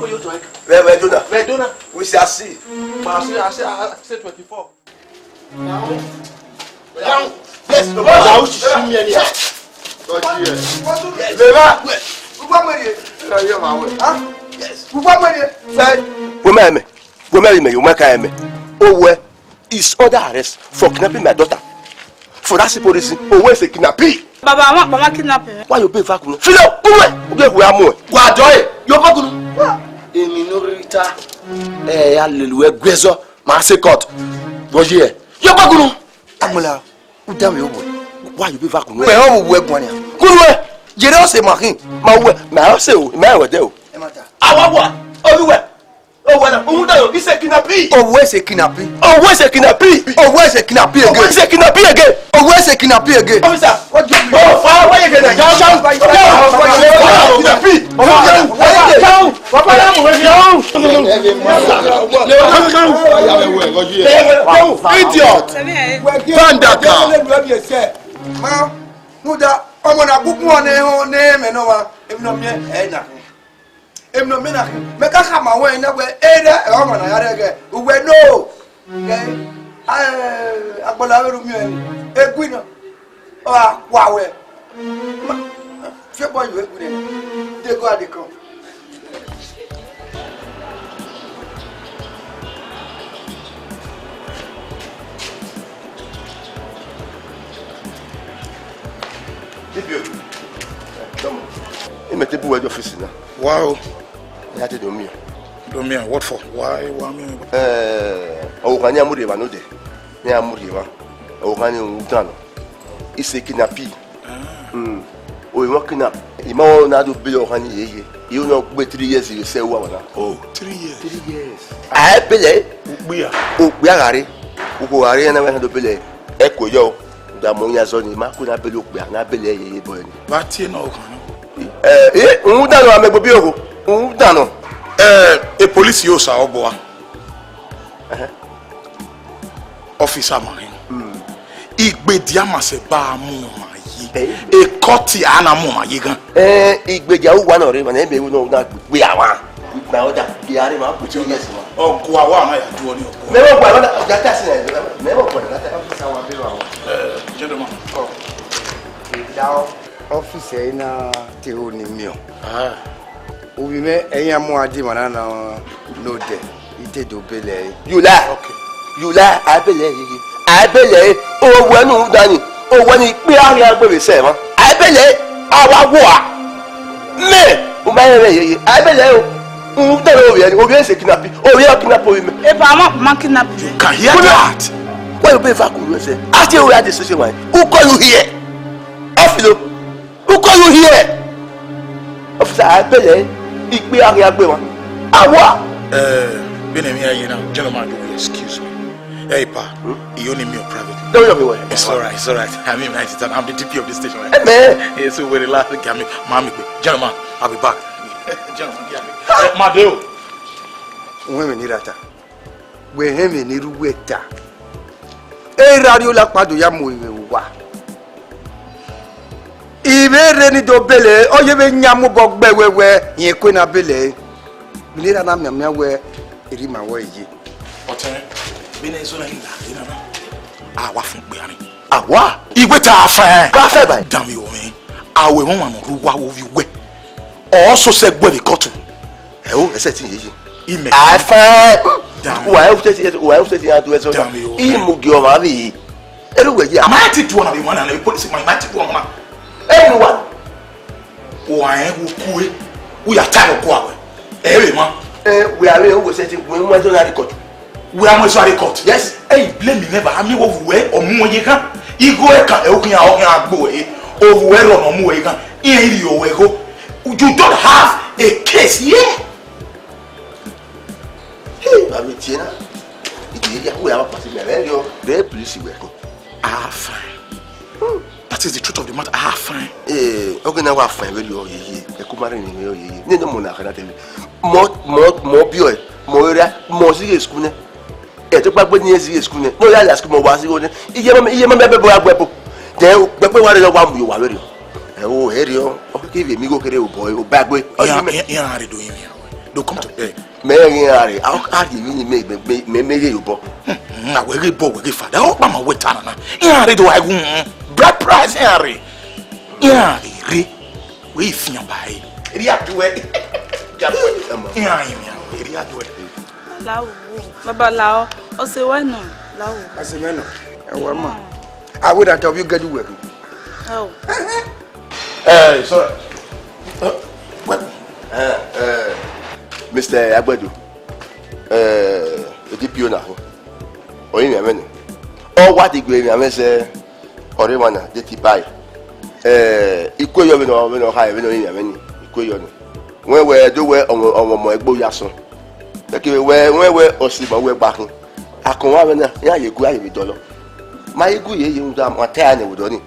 kwe yo tọ ẹka. Vẹ, vẹ, Dona. Vẹ, Dona. We shall see. Ma se, I say, I say twenty-four. Yes, no, brother, we should see me anyhow. Leva. Yes. Wẹ ma ẹmẹ, wẹ ma ẹmẹ, wẹ ma ka ẹmẹ. Owẹ is under arrest for kidnapping my daughter. For that simple reason, owẹ is a kidnappee. Baba, I want, I want kidnapping. Why you be vacuum? Filo, owẹ, owẹ, we are more. Wa do it. You vacuum. Emi no rita. Eh, hallelujah, gwezo. Ma se court. Wo ye. You vacuum. Amola. U da vbe obọ. Why you be vacuum? Mẹ ọ wẹ guan nia. Kunu ẹ. Jere ọ sẹ ma khin. Ma wẹ, ma ọ sẹ o, ma wẹ dẹ o. Ẹ ma ta. Awa wa, obi wẹ. O wẹ na, u da yo, ise kinapi. O wẹ ise kinapi. O wẹ ise kinapi. O wẹ ise kinapi ege. O wẹ ise kinapi ege. O wẹ ise kinapi ege. Officer, what do you mean? Oh, fire, why you get that? Down, down, down. Kinapi. Down, down. Idiot! Vandaka! Ma, muda, ọmọ na kpukpu ọnẹ họn ne mẹ nọ wa, emwi nọ miẹn ẹ na. Emwi nọ miẹn na khin, mẹ ka khama wẹ nẹ wẹ, erha ọmọ na ya rẹgẹ, uwẹ no. Ẹ, agbọla vbe ru miẹn egui nọ. Ọ gha kua wẹ. Ma, fi obọ ye egbe nẹ. De go ade kan. Dibio. Come on. Imẹ te bu wẹ de ọfisi na. Wa o. Ya te do miẹn. Do miẹn, what for? Why, why me? Eh, ọ gha nia mu rhie evba nodẹ. Ne a mu rhie emwa, ọghan ni rhunmwuda nọ. Ise kidnap. Mm. O emwa kidnap. I ma rẹn na do bele ọghan ni yeye. I ru ne ọ gbe three years vbe sẹ uwa na. Oh, three years. Three years. A i bele. Okpia. Okpia gha rre. Okhuo gha rre, na wẹ na do bele. Ẹ kue yọ. Da mọ yan zọ ni, ma ko na bele okpia, na bele yeye bọ ni. Vbe a tie nọ ọghan nọ? Eh, eh, rhunmwuda nọ, a mẹ gbe bi ogho. Rhunmwuda nọ. Eh, e police yo sa ọgbọ a. Ẹhẹn. Officer ma rẹn. Igbedia ma sẹ ba mu ọmwa ye. Eh. Ekọti a na mu ọmwa ye gan. Eh, igbedia uwa nọ rre, ma nẹ mẹ ru nọ na gbe awa. With my order, they are ma put you yes ma. Ọgua wa na ya du ọ ni ọgua. Mẹ wọ gba na, ya ta si na, mẹ wọ gba na ta. Officer wa be wa. Eh, gentleman. Oh. Igbedia officer na te ho ni miẹn. Ah. Ovbi mwẹ, ẹyan mu a di emwa na nọ odẹ, I te do bele ẹre. You lie. Okay. You lie. A bele ẹre yeye. A bele ẹre. Owẹ nu dani. Owẹ ni ikpe a khian gbe vbe sẹ mwa. A bele ẹre. A wa wo a. Mẹ, u ma rẹn mwẹ yeye. A bele ẹre o. U dẹrẹ ovbi ẹre, ovbi ẹre sẹ kidnap. Ovbi ẹre kidnap ovbi mẹ. Epa, ma, ma kidnap you. Can hear that. Why you be fa kuru ẹsẹ? A ti ru ya de sese wa. Who call you here? Ofilo. Who call you here? Officer, a bele, ikpe a khian gbe mwa. Awa! Eh, been a mere year now. Gentleman, you will excuse me. Hey, pa, you only me privately. Don't you be worried. It's all right, it's all right. I mean, I'm the D P of this station. Hey, man. Yes, so we relax. Mommy, gentleman, I'll be back. Gentleman, yeah. Eh, Madeo. Women need that. Wẹ hẹn mwẹ ne erha uwẹ ta. Erha rri olakpa do ya mu mwẹ vbe owa. I vbe rre ni do bele, ọ ye vbe yan mu obọ gbe wẹ wẹ, rẹn kue na bele. Vbe ne erha na mianmian wẹ, erha ima wẹ ye. Ọtẹn, vbene Izola ghi la vbe na na, a wa fun gbe a ni. A wa? I wẹ te a fẹn. Ka fẹn ba? Danmwehọ mwẹ, a wẹ ẹmwẹ ọmwa ne ọ rre uwa vbe ovbi uwẹ. Ọ sosẹ gbe vbe kọtu. Ẹ o, ẹsẹ ti yeye. Imẹ. A fẹn. Damn. Wa ẹ usẹ ti, wa ẹ usẹ ti ya do ẹsẹ. Damn you. I mu gi ọmwa vbe. Ẹ ru wẹ ya. A ma ti du ọna vbe wan na, police man, a ma ti du ọna. Ẹ ru wa. Wa ẹ wo kue. U ya ta ẹre kua wẹ. Ẹ vbe ma. Ẹ, wẹ a vbe wo sẹ ti, wẹ mu ẹzọ na record. Wẹ a mu ẹzọ record. Yes. Ẹ, blame me never. A mi wo vwẹ ọmọ ye kan. Igho ẹ kan, ẹ o khian, ọ khian gbo ẹ. O vwẹ rọ nọ mu ẹ kan. Iran iri o wẹ gho. You don't have a case here. Hey, ba mi tie na. Ibi ya, wẹ a wa pasi mi, ẹ rẹ yọ. Very please, wẹ. Ah, fine. That is the truth of the matter. Ah, fine. Eh, okay, now wa fine, very yọ, ye, ye. Ẹ ku ma rẹ ni, ye, ye. Ne, ne, mo na kana tell you. Mo, mo, mo bi o, mo ra, mo si ye school ne. Ẹ to pa gbe ni ye si ye school ne. No, ya ya school mo wa si wo ne. Iye ma, iye ma be bo agbe bo. Then, be pe wa re wa mu yo wa very. Ẹ o, ẹ ri ọ. Ọ ke vbe mi gho kere obọ, o ba gbe. Ọ si mẹ. Iran, iran re do yin mi. Do come to bed. Mẹ ghi iran re. A, a ye mi ni me, me, me, me ghe obọ. Hmm, a wẹ ghe bọ, wẹ ghe fada. Ọ kpa ma wẹ ta na na. Iran re do wa gun. Bride price iran re. Iran re re. Wẹ i fian ba e. Eri a tuẹ. Iran yin iran. Eri a tuẹ. Lawo. Baba lao. Ọ se wẹ nọ. Lawo. A se mẹ nọ. Ẹ wẹ ma. A wẹ da tọ bi gẹdu wẹ. Oh. Eh, sorry. Eh, well, eh, eh, Mister Agbedu, eh, D P O na ho. Oyin mẹ mẹ ni. Ọ wa ti gbe mẹ amẹ sẹ ọre wa na de ti bai. Eh, ikue yọ vbe nọ, vbe nọ ha, vbe nọ oyin mẹ ni. Ikue yọ ni. Wẹ wẹ do wẹ ọmọ, ọmọ, ọmọ ẹgbo ya sọn. Eke wẹ, wẹ, wẹ, osi ma wẹ gba khin. Akọnmwa vbe na, iran ye gu, iran ye vbe dọlọ. Ma ye gu ye, ye rhunmwuda ma ta iran ne vbe odọ ni.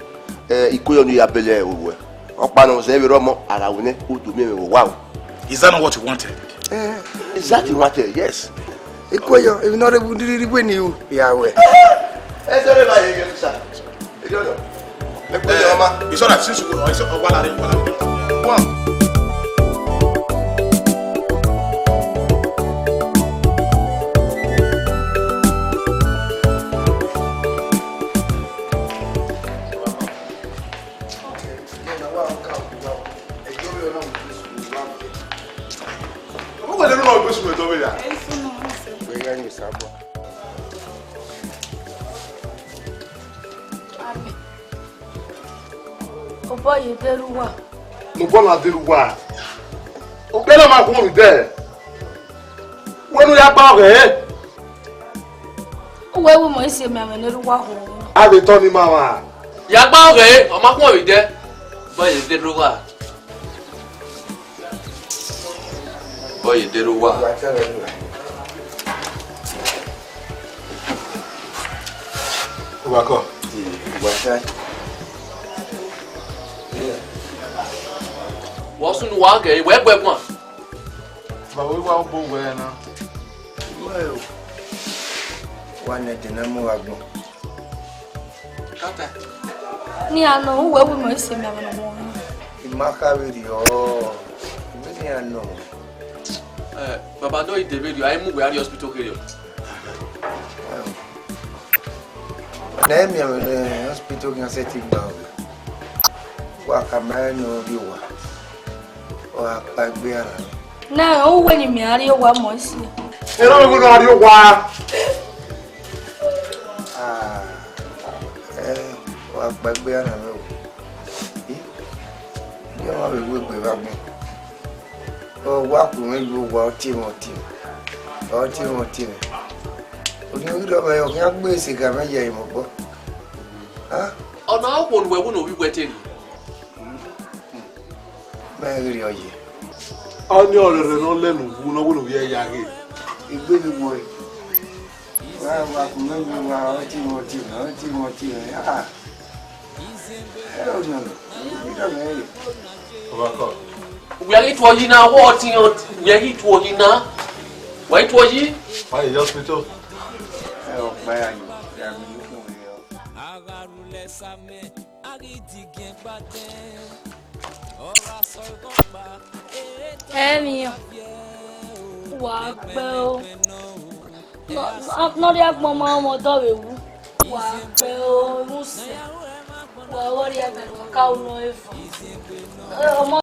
Eh, ikue yọ ni ya bele owẹ. Ọkpa nọ zẹ vbe rọmọ, a gha wu nẹ, u do miẹn mwẹ vbe owa o. Is that not what you wanted? Eh, is that you wanted? Yes. Ikue yọ, emwi ne ọ rre vbe rhirhi wẹ ni u ya wẹ. Ẹ sẹ rẹ ba ye ye sa. It's all right, since you go, it's all right. One. Obọ ye deru wa. Obọ na deru wa. Okpia na ma gun mi dẹ. Wẹ nu ya gba ọghẹ. Wẹ wu mọ isi emianmwẹ ne erha uwa ho. A vbe tọ ni ma mwa. Ya gba ọghẹ, ọ ma khuọnmwi dẹ. Bọ ye de rre uwa. Bọ ye de rre uwa. Wa ta vbe ru. Wa kọ. Wa ta. Wọ sunu wa gẹ, wẹ gbẹ guan. Baba, wa bo wẹ na. Wa o. Wa nẹ dena mu wa gbọn. Kata. Ni a nọ, uwẹ wu mọ isi emianmwẹ ne ọ mọ. I ma kha vberriọ. Vbe ni a nọ? Eh, baba do ide vberriọ, a i mu wẹ a rrie hospital kherriọ. Ne emianmwẹ ne hospital khian sẹtin gba wẹ. Wa ka ma rẹn ne ọ rrie owa. Ọ gha kpaegbe ara. Na, uwẹ ni mẹ a rrie owa mọ isi. Erha mwẹ wẹ ne ọ rrie owa. Ah, eh, ọ gha kpaegbe ara mwẹ o. Eh, iran ma vbe ru egbe vbe agbọn. Ọ wa ku mwẹ ye owa, ọ tie mwẹ, ọ tie mwẹ. Ọ tie mwẹ, ọ tie mwẹ. Orhiọn ghi rrọọ mwẹ, ọ khian gbe ese gha mwẹ ya emọ obọ. Ah, Ọ na okhuo ne uwẹ wu ne ovbi wẹ te rri. Mẹ ghi rrie ọye. Ọnii ọrẹrẹ ne ọ lẹ ne uwu ne ọ wẹ ne ovbi ẹre ya ghe. Egbe vbe wọe. Wa, wa ku mwẹ ye owa, ọ tie mwẹ, ọ tie mwẹ, ọ tie mwẹ, ọ tie mwẹ. Ah. Ẹ o nọ, ẹ o nọ. Ọbakọ. Wẹ ghi tuọ yi na, wẹ ọtiẹn, wẹ ghi tuọ yi na. Wẹ ghi tuọ yi. Why you just hospital? Ẹ o, ọkpa ya yi, ya mi ni kun ye o. Ẹmwẹ, wa gbe o. Nọ, nọ, nọ rhie agbọn ma ọmọ ọdọ vbe wu. Wa gbe o, ru sẹ. Wa vbe rhie agbọn ka unu evọ. Ọmọ